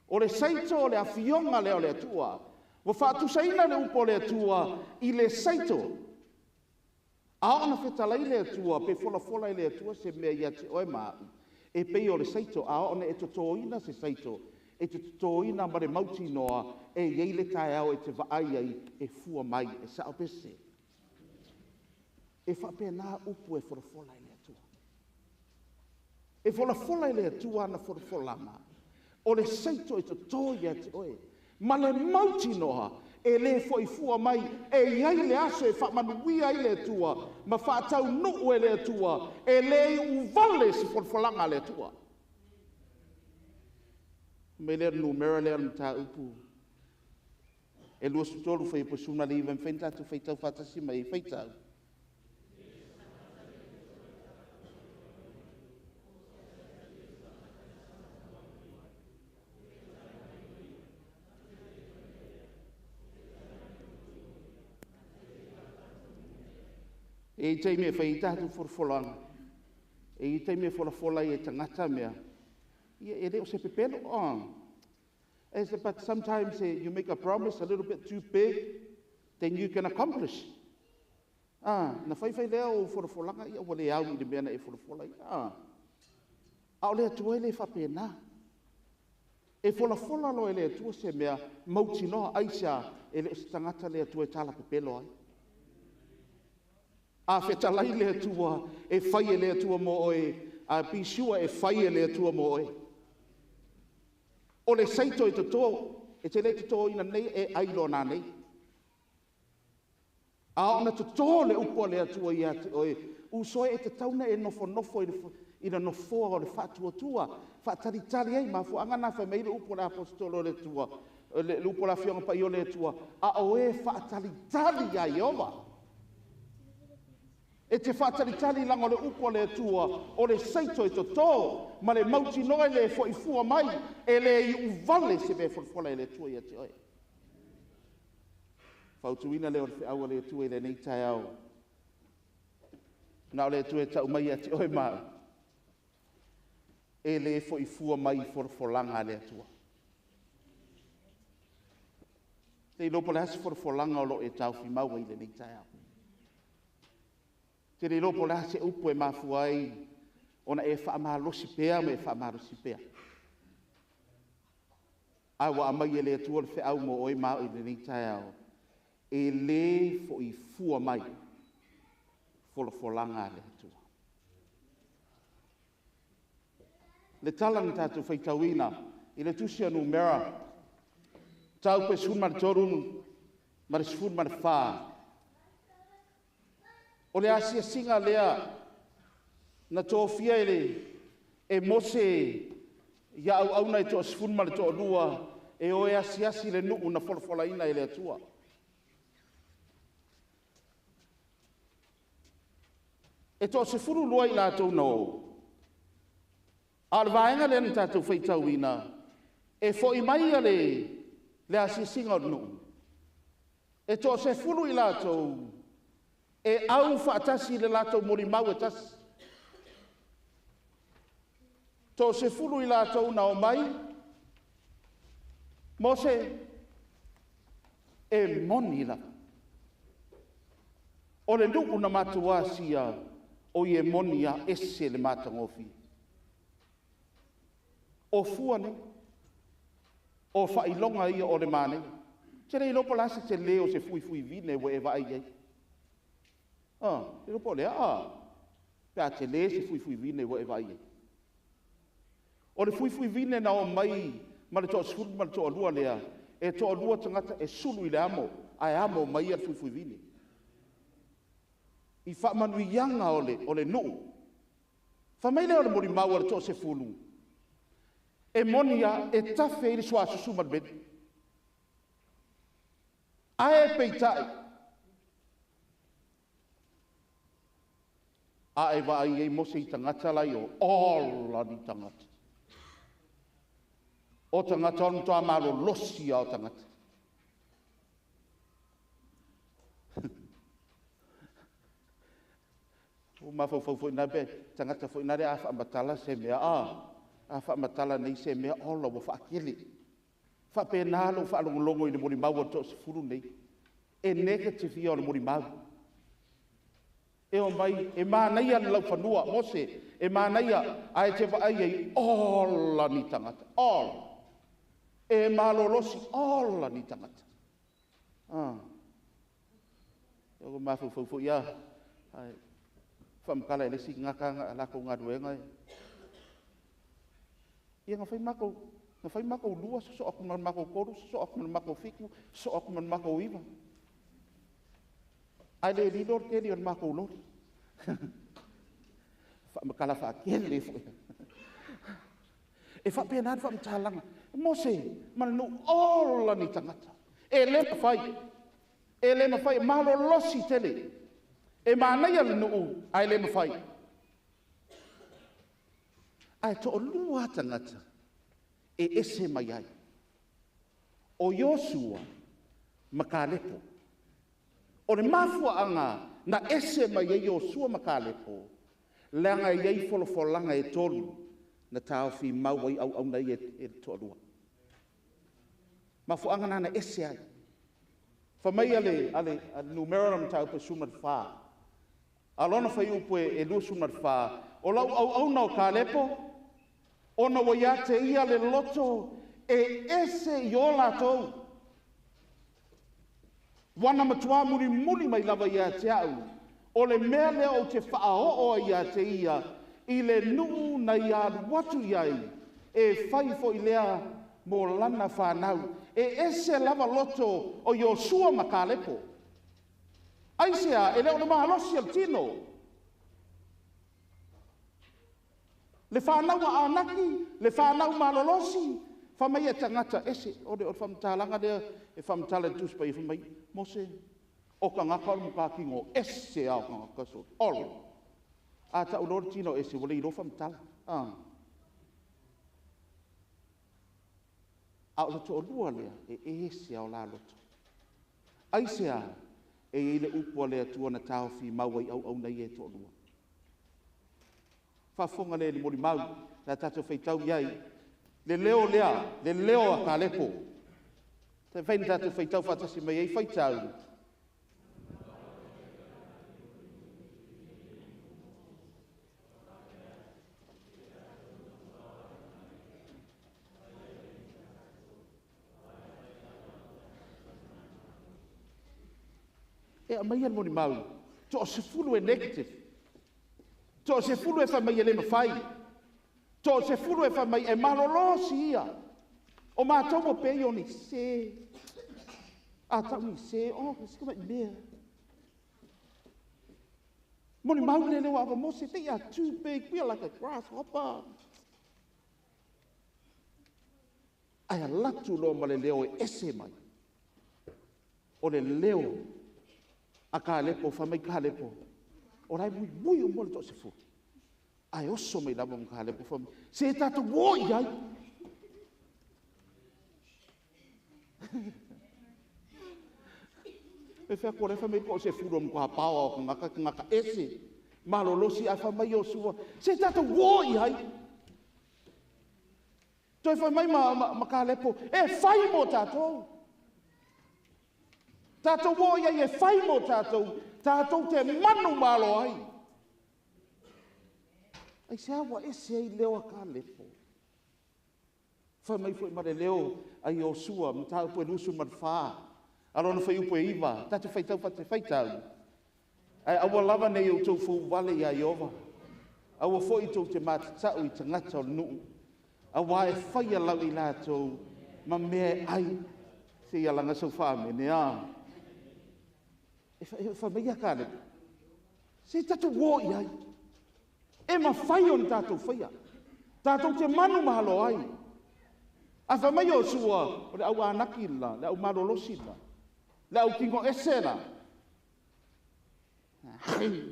O le saito o le afioga lea o le Atua. Ua faatusaina le upu o le Atua i le saito. A oo na fetalai le Atua, pe folafola e le Atua se mea ia te oe ma a'u, e pei o le saito, a oo na e totōina se saito, e te totōina ma le mautinoa, e i ai le taeao e te vaai ai, e fua mai, e sa'o pese. E faapena upu e folafola e le Atua. E folafola e le Atua ana folafolaga, o le saito e totō ia te oe. Ma le mautinoa, e lē fo'i fua mai, e i ai le aso e faamanuia ai le Atua, ma faataunu'u e le Atua, e lē iu vale se folafolaga a le Atua. Mai lea numera lea o le mataupu e 23 fuaiupu e 19, mafai ona tatou faitau faatasi mai ai faitau. E i taimi e fai ai tatou folafolaga, e i ai taimi e folafola ai e tagata mea, ia e le o se pepelo. Oh. But sometimes you make a promise a little bit too big than you can accomplish. Ah, na fai fai lea o folafolaga ia ua le au i le mea na e folafola ai. Ah. A o le Atua e le faapena. E folafola loa e le Atua se mea, mautinoa aisea e le o se tagata le Atua e tala pepelo ai. A fetalai le Atua, e fai e le Atua mo oe, a be sure e fai e le Atua mo oe. O le saito e totō, e te le totōina nei e ai loa nanei. A ona totō le upu a le Atua ia te oe, uso e e tatau ona e nofonofo i le nofoa o le faatuatua, faatalitali ai mafuaaga na fai mai le upu o le aposetolo o le Atua, le upu o le Afioga Paia o le Atua, a o e faatalitali ia Ieova. E te faatalitali laga o le upu a le Atua, o le saito e totō, ma le mautinoa e le fo'i mai, e le iuvale se mea e folafola e le Atua ia te oe. Fautuaina lea o le feau a le Atua i lenei taeao. Na o le Atua e tau mai ia te oe ma au, e le fo'i fua mai i folafolaga a le Atua. Le iloa po o le a se folafolaga o lo o e taofimau ai i lenei taeao. Ou te le iloa po o le a se upu e mafua ai ona e faamalosi pea ma e faamalosi pea. Ae ua aumai e le Atua le feau mo oe ma au i lenei taeao, e le fo'i fua mai folafolaga a le Atua. Le tala na tatou faitauina i le tusi a Numera, mataupu e 13 ma le 14, o le asiasiga lea na tofia e Mose ia auauna e toa-12 e o e asiasi le nuu na folafolaina e le Atua. E toa-12 i latou na o, a o le vaega lea na tatou faitauina, e foi mai le asiasiga o le nuu, e toa-10 i latou e au faatasi i le latou molimau e tasi. Toa-10 i latou na omai, Mose, e moni lava. O le nuu na matou asia, o i e moni a ese le matagofie. O fua nei, o faailoga ia o le manaia. Ou te le iloa po o le a se tele o se fuifui vine ua e vaai i ai. Le iloa po o le a, pe a tele se fuifui vine ua e vaai i ai. O le fuifui vine na omai ma le toa-12 lea, e toalua tagata e sulu i le amo, ae amo mai le fuifui vine. I faamanuiaga o le nuu. Fai mai lea o le molimau a le toa-10, e moni lava e tafe ai le suasusu ma le meli. Ae peitai, a e vaai ai Mose i tagata la i o, ola ni tagata. O tagata o le matua malolosi lava o tagata. Ua mafaufau foi i pe tagata foi nale a faamatala se mea, a faamatala nei se mea, ola ua faatele. Faapena lou faalogologo i le molimau a le toa-10 nei. E negative ia o le molimau. E omai, e manaia le laufanua, Mose, e manaia, ae te vaai ai, ola ni tagata, ola. E malolosi, ola ni tagata. Ua mafaufau foi ia, faamatala e le isi gata latou galuega. Ia na fai matou 2 sosoo atu ma le matou 3, sosoo atu ma le matou 7, sosoo atu ma le matou 9. Ae le lilo le keli o le matou loli. Faamatala faatele foi. E faapena le faamatalaga. Mose ma le nuu, ola ni tagata. E le mafai, e le mafai, malolosi tele. E manaia le nuu, ae le mafai. Ae toalua tagata e ese mai ai. O Iosua ma Kalepo. O le mafuaaga na ese mai ai Iosua ma Kalepo, leaga e i ai folafolaga e 3 na taofi mau ai auauna ia e toalua. Mafuaaga na ese ai. Fai mai a le numera o le mataupu e 14. A lona fuaiupu e 24, o lau auauna o Kalepo, ona ua ia te ia le loto e ese i o latou. Ua na matua mulimuli mai lava ia te au, o le mea lea ou te faaoo ai ia te ia, i le nuu na ia alu atu i ai, e fai foi lea mo lana whanau. E ese lava loto o Iosua ma Kalepo. Aisea, e le o le malosi o le tino. Le whanau a Anaki, le whanau malolosi, wha mai e tangata ese, o le whamtalaga lea, e whamtala i tusi pa i wha mai, Mose, O tagata o le matua tino ese lava o tagata sole. Ola. A tau loa le tino ese ua le iloa faamatala. A o le toalua lea, e ese lava o la loto. Aisea? E i ai le upu a le Atua na taofimau ai auauna ia e toalua. Faafofoga lea i le molimau pe a tatou faitau i ai, le leo lea, le leo a Kalepo. E mafai ona tatou faitau faatasi mai ai, faitau. E aumaia le molimau, toa-10 e negative, toa-10 e fai mai e le mafai, toa-10 e fai mai e malolosi ia. O matou ua pei o ni se, a tau ni se, o se tamai mea. Molimau le leo a Mose, they are too big, we are like a grasshopper. Ae alu atu loa ma le leo e ese mai. O le leo a Kalepo, fai mai Kalepo, o la e muimui uma le toa-10. Ae oso mai lava ma Kalepo, fai mai, se tatou o i ai. E fai atu o la e fai mai toa-10 o matua paoa o tagata, tagata ese, malolosi, ae fai mai Iosua, se tatou o i ai. Toe fai mai ma Kalepo, e fai mo tatou. Tatou o i ai e fai mo tatou, tatou te manu malo ai. Ai se ua ese ai leo a Kalepo. Fai mai foi ma le leo a Iosua, mataupu e 24, alona fai upu e 9, tatou faitau fate faitau. Ae aua lava nei outou fouvale ia Ieova, aua foi tou te matatau i tagata o le nuu, aua e faia lau i latou ma mea e ai, se ia laga sau faamene a. E fai mai ia Kalepo, se tatou o i ai, e mafai ona tatou faia, tatou te manu malo ai. A fai mai Iosua, o le au anaki la, le au malolosi la, le au tino ese la.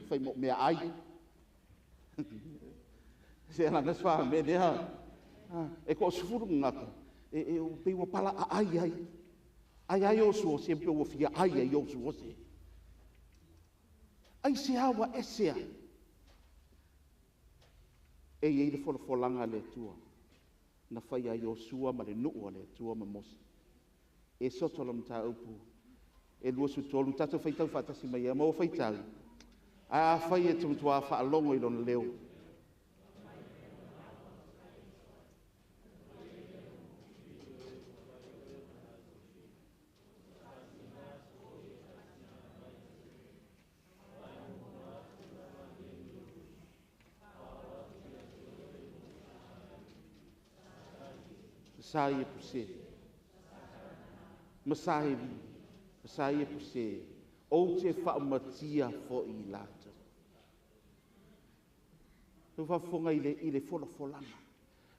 Fai mo mea ai. Se la nas fa me lea. E ko sefulu ngata. E o pe ua pala a ai ai. Ai ai Iosua se pe ua fia ai ai Iosua se. Ai se awa ese a. E i le folafolanga le Atua. Na fai ai Iosua ma le nuu a le Atua ma Mose. E soto la mataupu. E 23, tatou faitau faatasi mai ai, ma ua faitau. A fai e tumatua faalogo i lona leo. Masai e puse. Masai, masai e puse. Ou te whaamatia fo i lātou. Tau whafonga i le folafolanga.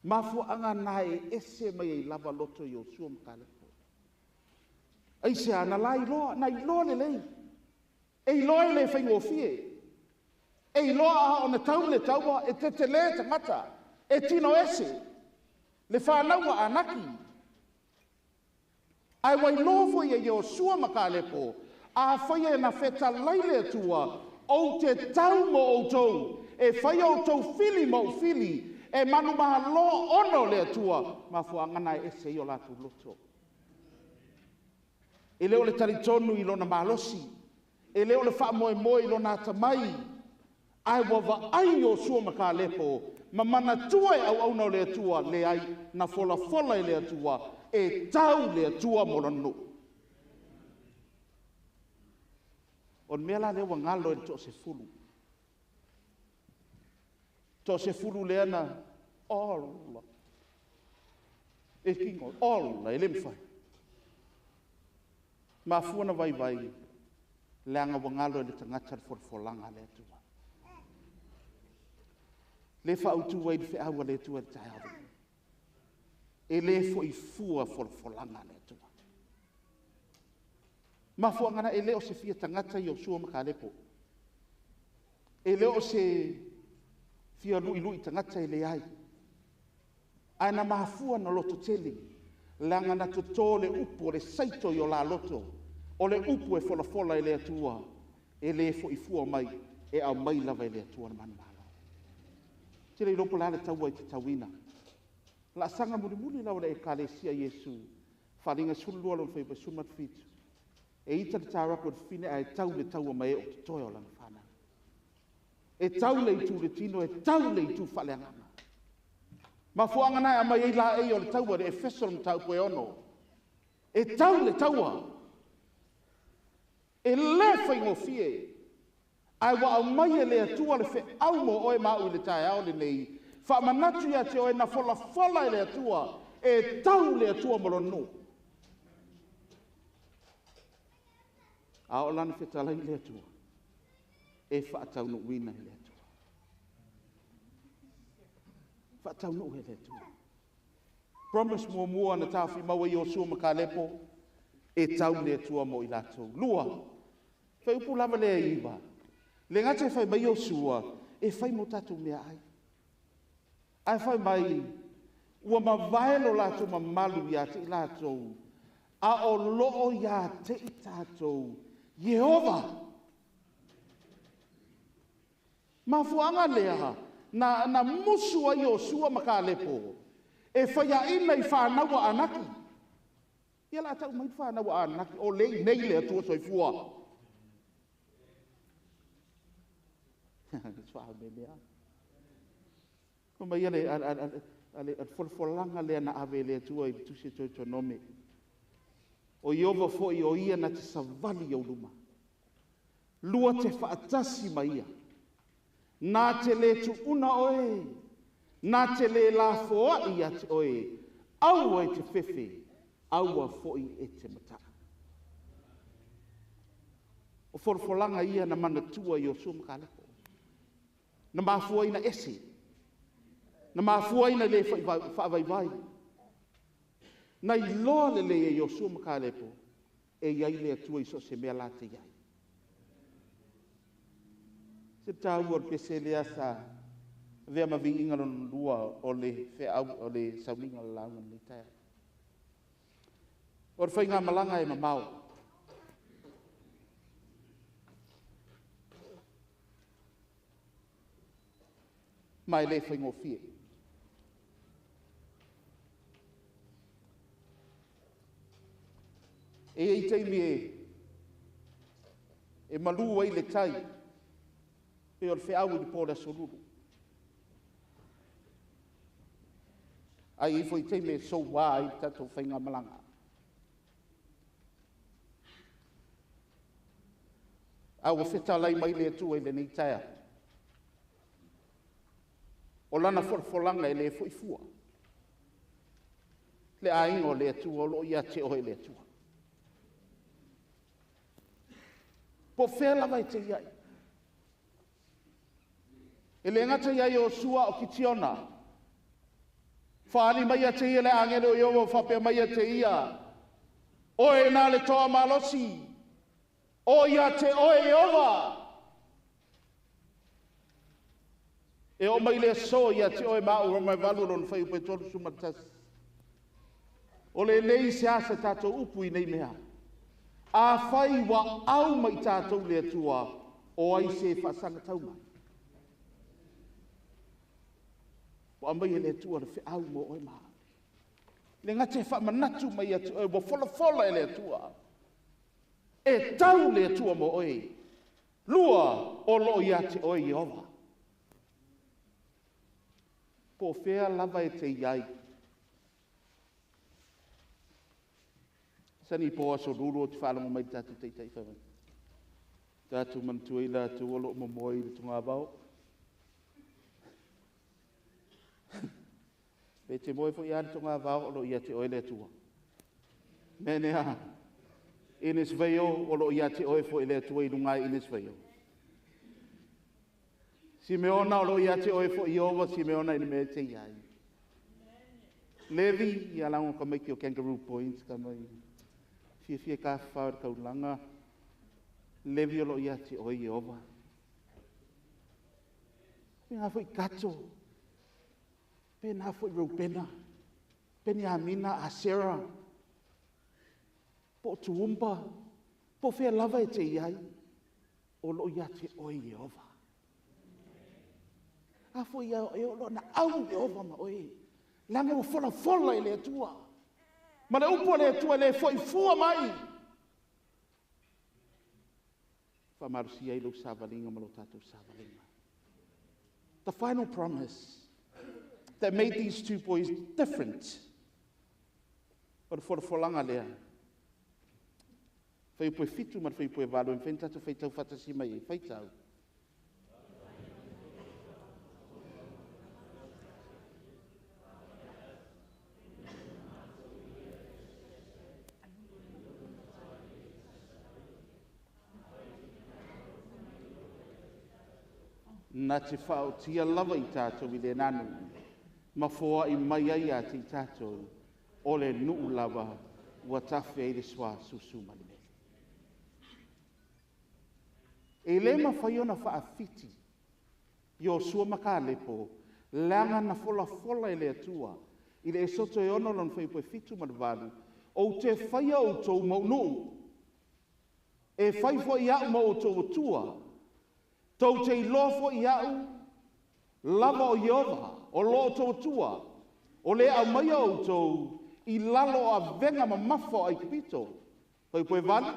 Mafuaanga nā e ese mai ei lava loto i Iosua ma Kalepo. Ai se ana la iloa, na iloa le lei. E iloa i le whaingofie. E iloa a ona tau le taua e tetele tangata. E tino ese. Le whānaua anaki. Ai wailoa fo i Iosua ma Kalepo. A whai e na wheta laile atua, o te tau mo outou, e whai outou fili mo fili, e manu maha loa ono le atua, mafuaanga na e ese i o lātou loto. E leo le taritonu i lona malosi, e leo le whaamoemoe i lona atamai, ai wawa ai Iosua ma Kalepo, ma manatua e au auna o le atua, le ai na fola fola e le atua, e tau le atua mo lona nuu. O le mea la lea ua ngalo e le toa-10. Toa-10 lea na ola. E kingo, ola, e le mawhai. Mafua na vaivai, leanga ua ngalo e le tagata le folafolanga le Atua. Le faautua i le feau a le Atua i le taeao. E le foifua folafolanga le Atua. Mafuaaga na e le o se fia tagata Iosua ma Kalepo. E le o se fia luilui tagata e leai. Ae na mafua na lototele, leaga na totō le upu o le saito i o la loto, o le upu e folafola e le Atua, e le foi fua mai, e aumai lava e le Atua le manumalo. Ou te le iloa po o le a le taua e te tauina. Laasaga mulimuli lea o le Ekalesia a Iesu, Faaaliga 12 lona fuaiupu e 17, e ita le taofi o le fafine ae tau le taua ma e o totoe o lana fanau. E tau le itu i le tino, e tau le itu faaleagaga. Mafuaaga na e aumai ai laei o le taua i le Efeso le mataupu e 6. E tau le taua, e le faigofie, ae ua aumai e le Atua le feau mo oe ma au i le taeao lenei, faamanatu ia te oe na folafola e le Atua, e tau le Atua ma Lona nuu. A o lana fetalai le Atua, e faataunuuina e le Atua. Faataunuu e le Atua. Promise muamua na taofi maua e Iosua ma Kalepo, e tau le Atua mo i latou. Lua, fuaiupu lava lea e 9, le gata e fai mai Iosua, e fai mo tatou meaai. Ae fai mai, ua mavae lo latou mamalu ia te i latou, a o loo ia te i tatou Ieova. Mafuaaga lea, na musu ai Iosua ma Kalepo, e faiaina i fanau a Anaki. Ia la tau mai fanau a Anaki, o lea i nei le Atua soifua. Fai mai le folafolaga lea na ave e le Atua i le tusi o Teutonome. O Ieova foi o ia na te savali i ou luma. Lua te faatasi ma ia. Na te le tuuna oe, na te le lafoai ia te oe, aua e te fefe, aua foi e te matai. O folafolaga ia na manatua e Iosua ma Kalepo. Na mafua ai na ese, na mafua ai na le faavaivai. Na iloa lelei e Iosua ma Kalepo, e i ai le Atua i so o se mea la te i ai. Se taua o le pese lea sa avea ma viiga lona lua o le feau o le sauniga o le lauga lenei taeao. O le faigamalaga e mamao. Ma e le faigofie. E i ai taimi e malu ai le tai, pei o le feau i le po o le Aso Lulu. Ae i ai foi taimi e soua ai le tatou faigamalaga. A ua fetalai mai le Atua i lenei taeao, o lana folafolaga e le foi fua. Le aiga o le Atua o lo o ia te oe le Atua. Po o fea lava e te i ai. E le gata ia Iosua o Kitiona, faali mai ia te ia le agelo o Ieova faapea mai ia te ia, oe na le toa malosi, o ia te oe Ieova. E o mai le aso ia te oe ma au Roma e 8 lona fuaiupu e 31. O le nei se asa tatou upu i nei mea. A fai ua au mai tatou le Atua, o ai se faasaga tau mai. Ua aumai e le Atua le feau mo oe ma au. Le gata e faamanatu mai ia te oe, ua folafola e le Atua. E tau le Atua mo oe. Lua, o loo ia te oe Ieova. Po o fea lava e te i ai. Sani po aso lulu o te faalogo mai le tatou taitai fai mai. Tatou manatua i latou o loo momoe i le togavao. Pe te moe foi a le togavao o loo ia te oe le Atua. Mea nea, Innisfail o loo ia te oe foi le Atua i luga i Innisfail. Simeona o loo ia te oe foi Ieova Simeona i le mea e te i ai. Levi, ia lago ka maiki o Kangaroo Point ka mai. Fiafia e tafafao i le taulaga, levi o loo ia te oe Ieova. Pena foi Kato, pena foi Reubena, Peniamina, Asera, po o Tuumba, po o fea lava e te i ai, o loo ia te oe Ieova. A foi e o loo naau Ieova ma oe, leaga ua folafola i le Atua. Ma le upu a le Atua e le fo'i fua mai. Faamalosia ai lou savaliga ma lo tatou savaliga. The final promise that made these two boys different. O le folafolaga lea. Fuaiupu 7 ma le fuaiupu 8, e mafai ona tatou faitau faatasi mai ai. Faitau. Na te faaotia lava i tatou i le nanu, ma foai mai ai ia te i tatou, o le nuu lava ua tafe ai le suasusu ma le meli. E le mafai ona faafiti Iosua ma Kalepo, leaga na folafola e le Atua i le Esoto e 6 lona fuaiupu 7 ma le 8, ou te faia outou maunuu, e fai foi au ma outou atua, tou te iloa foi au lava o Ieova, o lo outou Atua, o le aumaia outou i lalo o avega mamafa o Aikupito. Fuaiupu 8,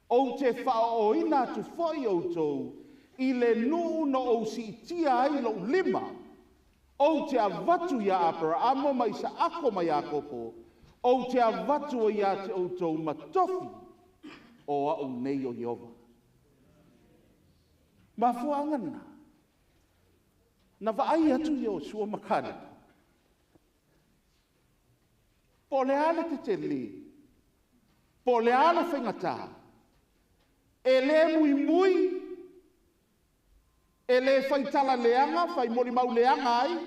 ou te faaooina atu foi outou i le nuu na ou siitia ai lou lima, ou te avatu ia Aperaamo ma Isaako ma Iakopo, ou te avatu ai ia te outou ma tofi o au nei o Ieova. Mafuaaga lena, na vaai atu Iosua ma Kalepo, po o le a le tetele, po o le a le faigata, e le muimui, e le faitala leaga, faimolimau leaga ai,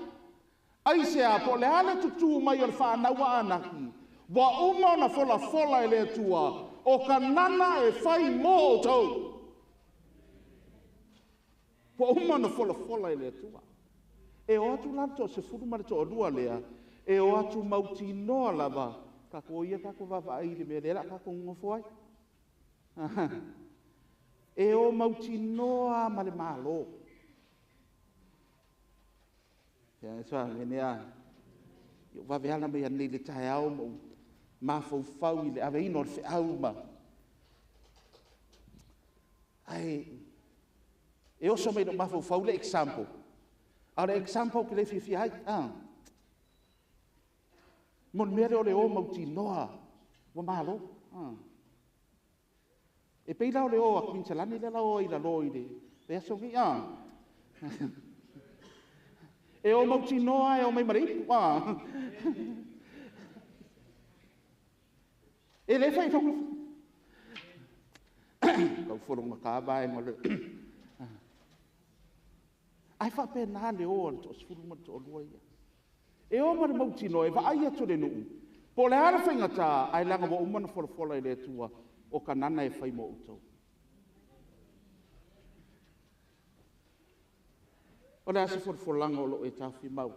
aisea, po o le a le tutū mai o le fanau a Anaki, ua uma ona folafola e le Atua, o Kanana e fai mo outou. Ua uma ona folafola e le Atua. E o atu la le toasefulu ma le toalua lea, e o atu mautinoa lava, tatou o ia tatou vaavaai i le mea lea o le a tatou nonofo ai. E o mautinoa ma le Malo. Ia, so, mea, i vave ala mai nei le taeao ma ou mafaufau i le aveina o le feau ma... Ai, e oso mai lou mafaufau le example. A o le example ke le fiafia ai. Mo le mea lea o le o mautinoa, ua malo. E pei la o le o a Quintalani lea la o ai lalo i le aso nei. E o mautinoa e o mai ma le ipu. E le fai tonga. Kau folonga ka vae ma le. Ai faapena le o a le toasefulu ma le toalua ia. E o ma le mautinoa e vaai atu le nuu. Po o le a le faigata, ae leaga ua uma ona folafola e le Atua, o Kanana e fai mo outou. O le a se folafolaga o loo e taofi mau.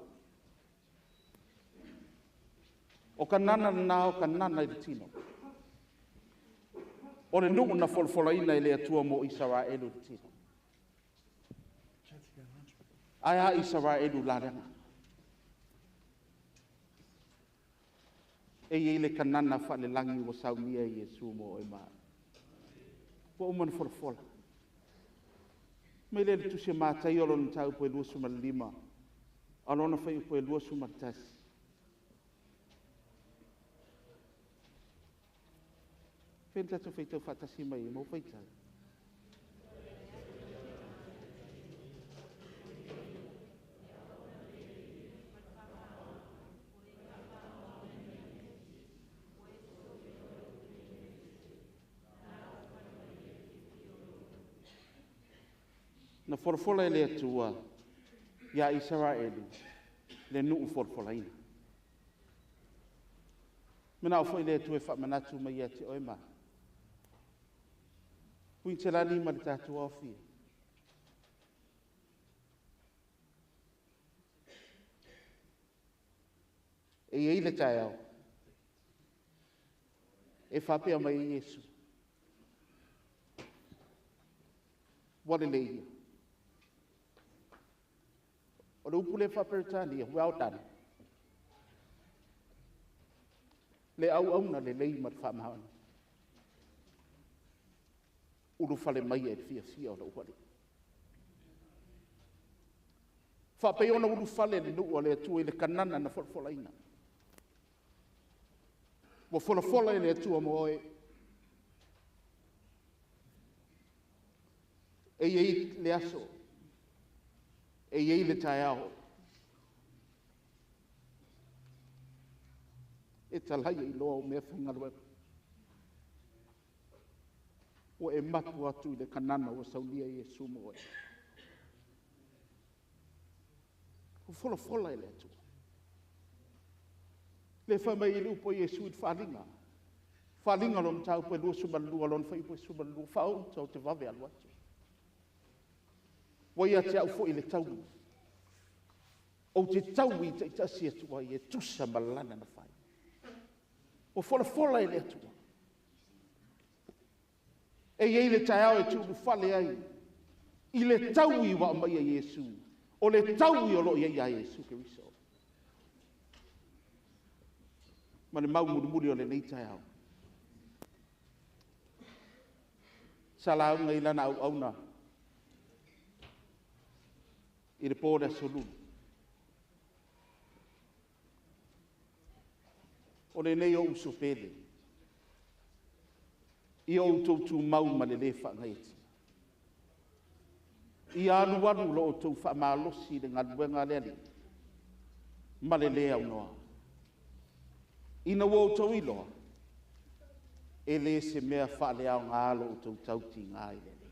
O Kanana lena o Kanana i le tino. O le nuu na folafolaina e le Atua mo Isaraelu i le tino. Ae a Isaraelu la leaga. E iai le Kanana faalelagi ua saunia e Iesu mo oe ma au. Ua uma ona folafola. Mai le tusi a Mataio lona mataupu e 25, a lona fuaiupu e 21. Fai le tatou faitau faatasi mai mau faitau. Na folafola e le Atua ia Isaraelu le nuu folafolaina. Manao foi le Atua e faamanatu mai ia te oe ma Puitalani ma le tatou aofia. E i ai le taeao e faapea mai ai Iesu, ua lelei ia. O le upu lea faa-Peretania, well done. Le auauna lelei ma le faamaoni. Ulufale mai e le fiafia o lou Alii. Faapei ona ulufale le nuu a le Atua i le Kanana na folafolaina. Ua folafola e le Atua mo oe. E i ai le aso, e i ai le taeao. E talai ai loa au meafaigaluega. Ua e mapu atu i le Kanana ua saunia e Iesu mo oe. Ua folafola e le Atua. Le fai mai le upu a Iesu i le faaaliga. Faaaliga o lona mataupu e 22, lona fuaiupu e 12, faaoo uta ou te vave alu atu. Ua ia te au foi le taui. Ou te taui taitasi atu ai e tusa ma lana na fai. Ua folafola e le Atua. E i ai le taeao e tuulufale ai i le taui ua aumai e Iesu. O le taui o lo o i ai ia Iesu Keriso. Ma le mau mulimuli o lenei taeao. Sa lauga i lana auauna i le po o le Aso Lulu. O lenei ou uso pele, ia outou tumau ma le lē faagaeetia. Ia alualu lo outou faamalosi i le galuega a le Alii ma le lē aunoa. Ina ua outou iloa, e le se mea faaleaoga lo outou tautiga i le Alii.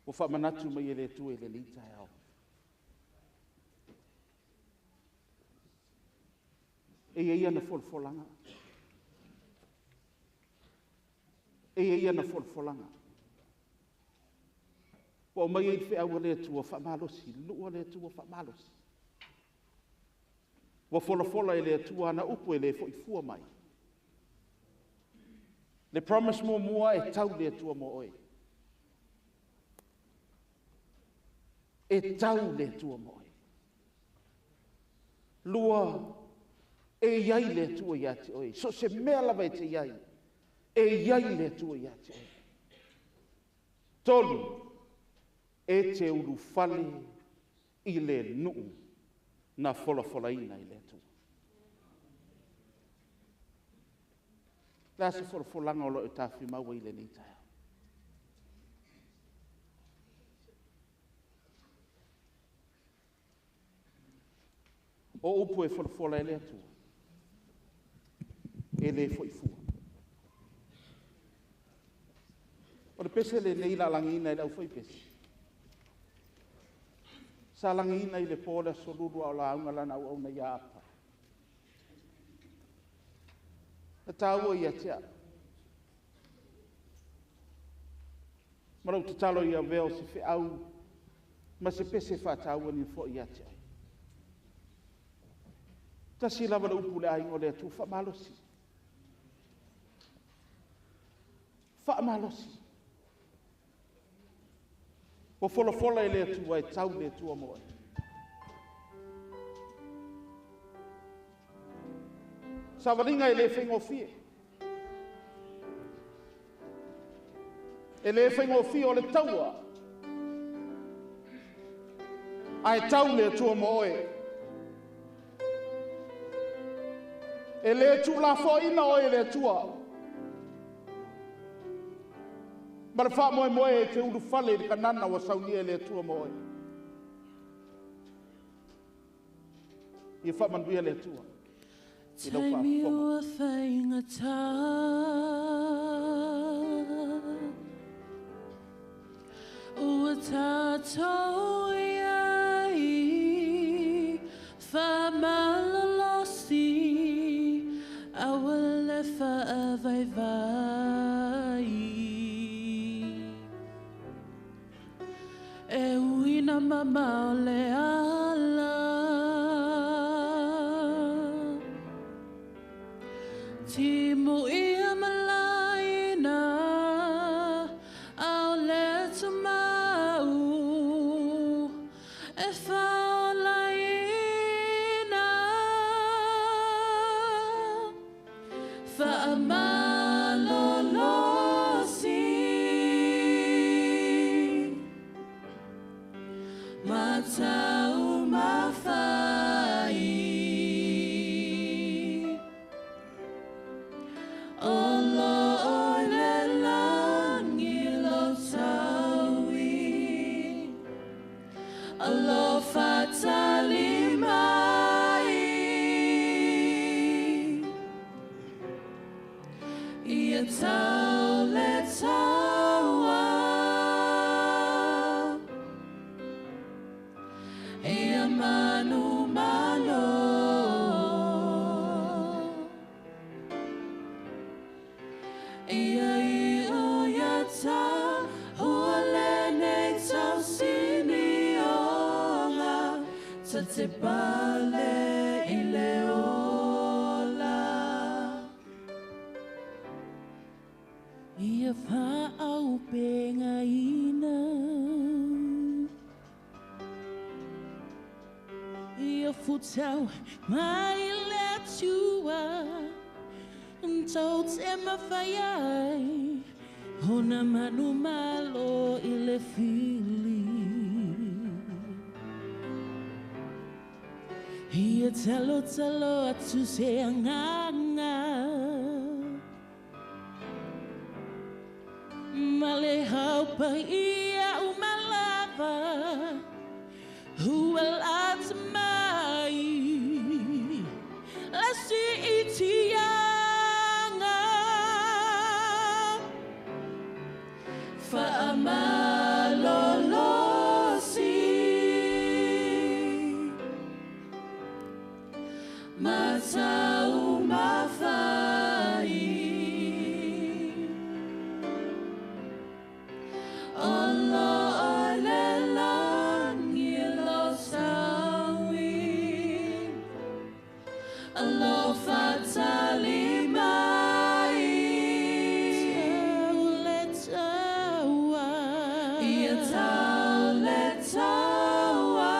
Ua faamanatu mai e le Atua i lenei taeao. E i ai ana folafolaga. E i ai ana folafolaga. Ua aumai ai le feau a le Atua faamalosi, le nuu a le Atua faamalosi. Ua folafola e le Atua ana upu e le foi fua mai. Le promise muamua e tau le Atua mo oe. E tau le Atua mo oe. Lua, e i ai le Atua ia te oe. So o se mea lava e te i ai, e i ai le Atua ia te oe. Tolu, e te ulufale i le nuu na folafolaina e le Atua. Le a se folafolaga o lo o e tafimau ai i lenei taeao? O upu e folafola e le Atua, e le foi fua. O le pese lenei lalagiina e le aufaipese. Sa lagiina i le po o le Aso Lulu a o lauga lana auauna ia Apa. Na taua ia te au. Ma lou tatalo ia avea o se feau ma se pese faataua ni foi ia te oe. Tasi lava le upu le aiga o le Atua, faamalosi. Faamalosi. Ua folafola e le Atua e tau le Atua mo oe. Savaliga e le faigofie. E le faigofie o le taua. Ae tau le Atua mo oe. E le tuulafoaiina oe e le Atua. Ma le faamoemoe e te ulufale i le Kanana ua saunia e le Atua mo oe. Ia faamanuia le Atua i lau Taimi faafofoga. ua faigata. Ua tatou i ai. mamao le ala. Timu ia malaina au le tumau e faolaina. Faamalolosi matau mafai o lo o le langi lo taui alofa tali mai ia tau le taua ia manu malo ia iu ia ta ua lenei tausini onga ta te pale i le ola. Ia whaaupengaina ia futau mai le tua tau te mawhai ai hona manu malo i le fili. Ia talo talo atu se anganga male haupa ia umalava hua lata mai lasi itianga. Faamalolosi matau mafai o lo o le langi lo saui alofa tali mai tau le taua ia tau le taua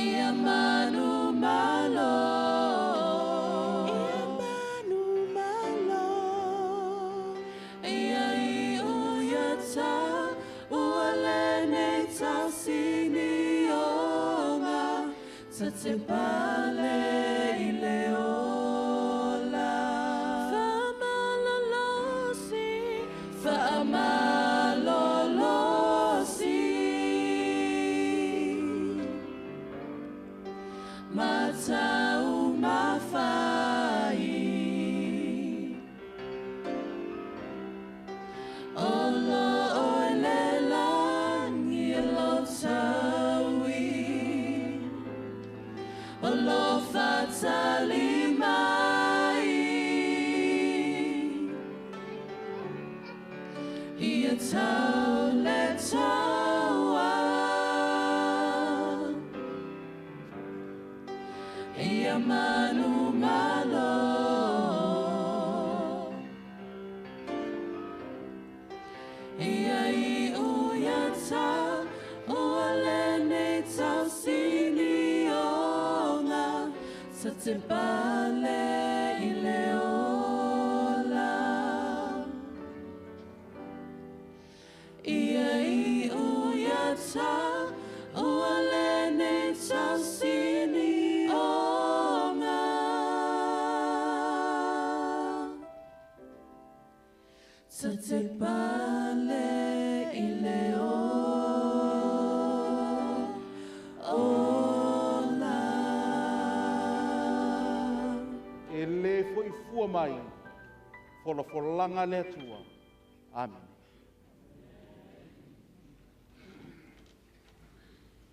ia manu malo ia manu malo ia iu ia ta ua lenei tausini onga ta te pale i le ola. Faamalolosi faamalolosi matau mafai o lo o le langi lo taui alofa tali mai ia tau le taua ia manu malo ia iu ia ta ua lenei tausini onga ta te pale i le ola. Ia iu ia ta ua lenei tausini onga ta te pale i le ola. E le foi fua mai, folafolanga le Atua. Amen.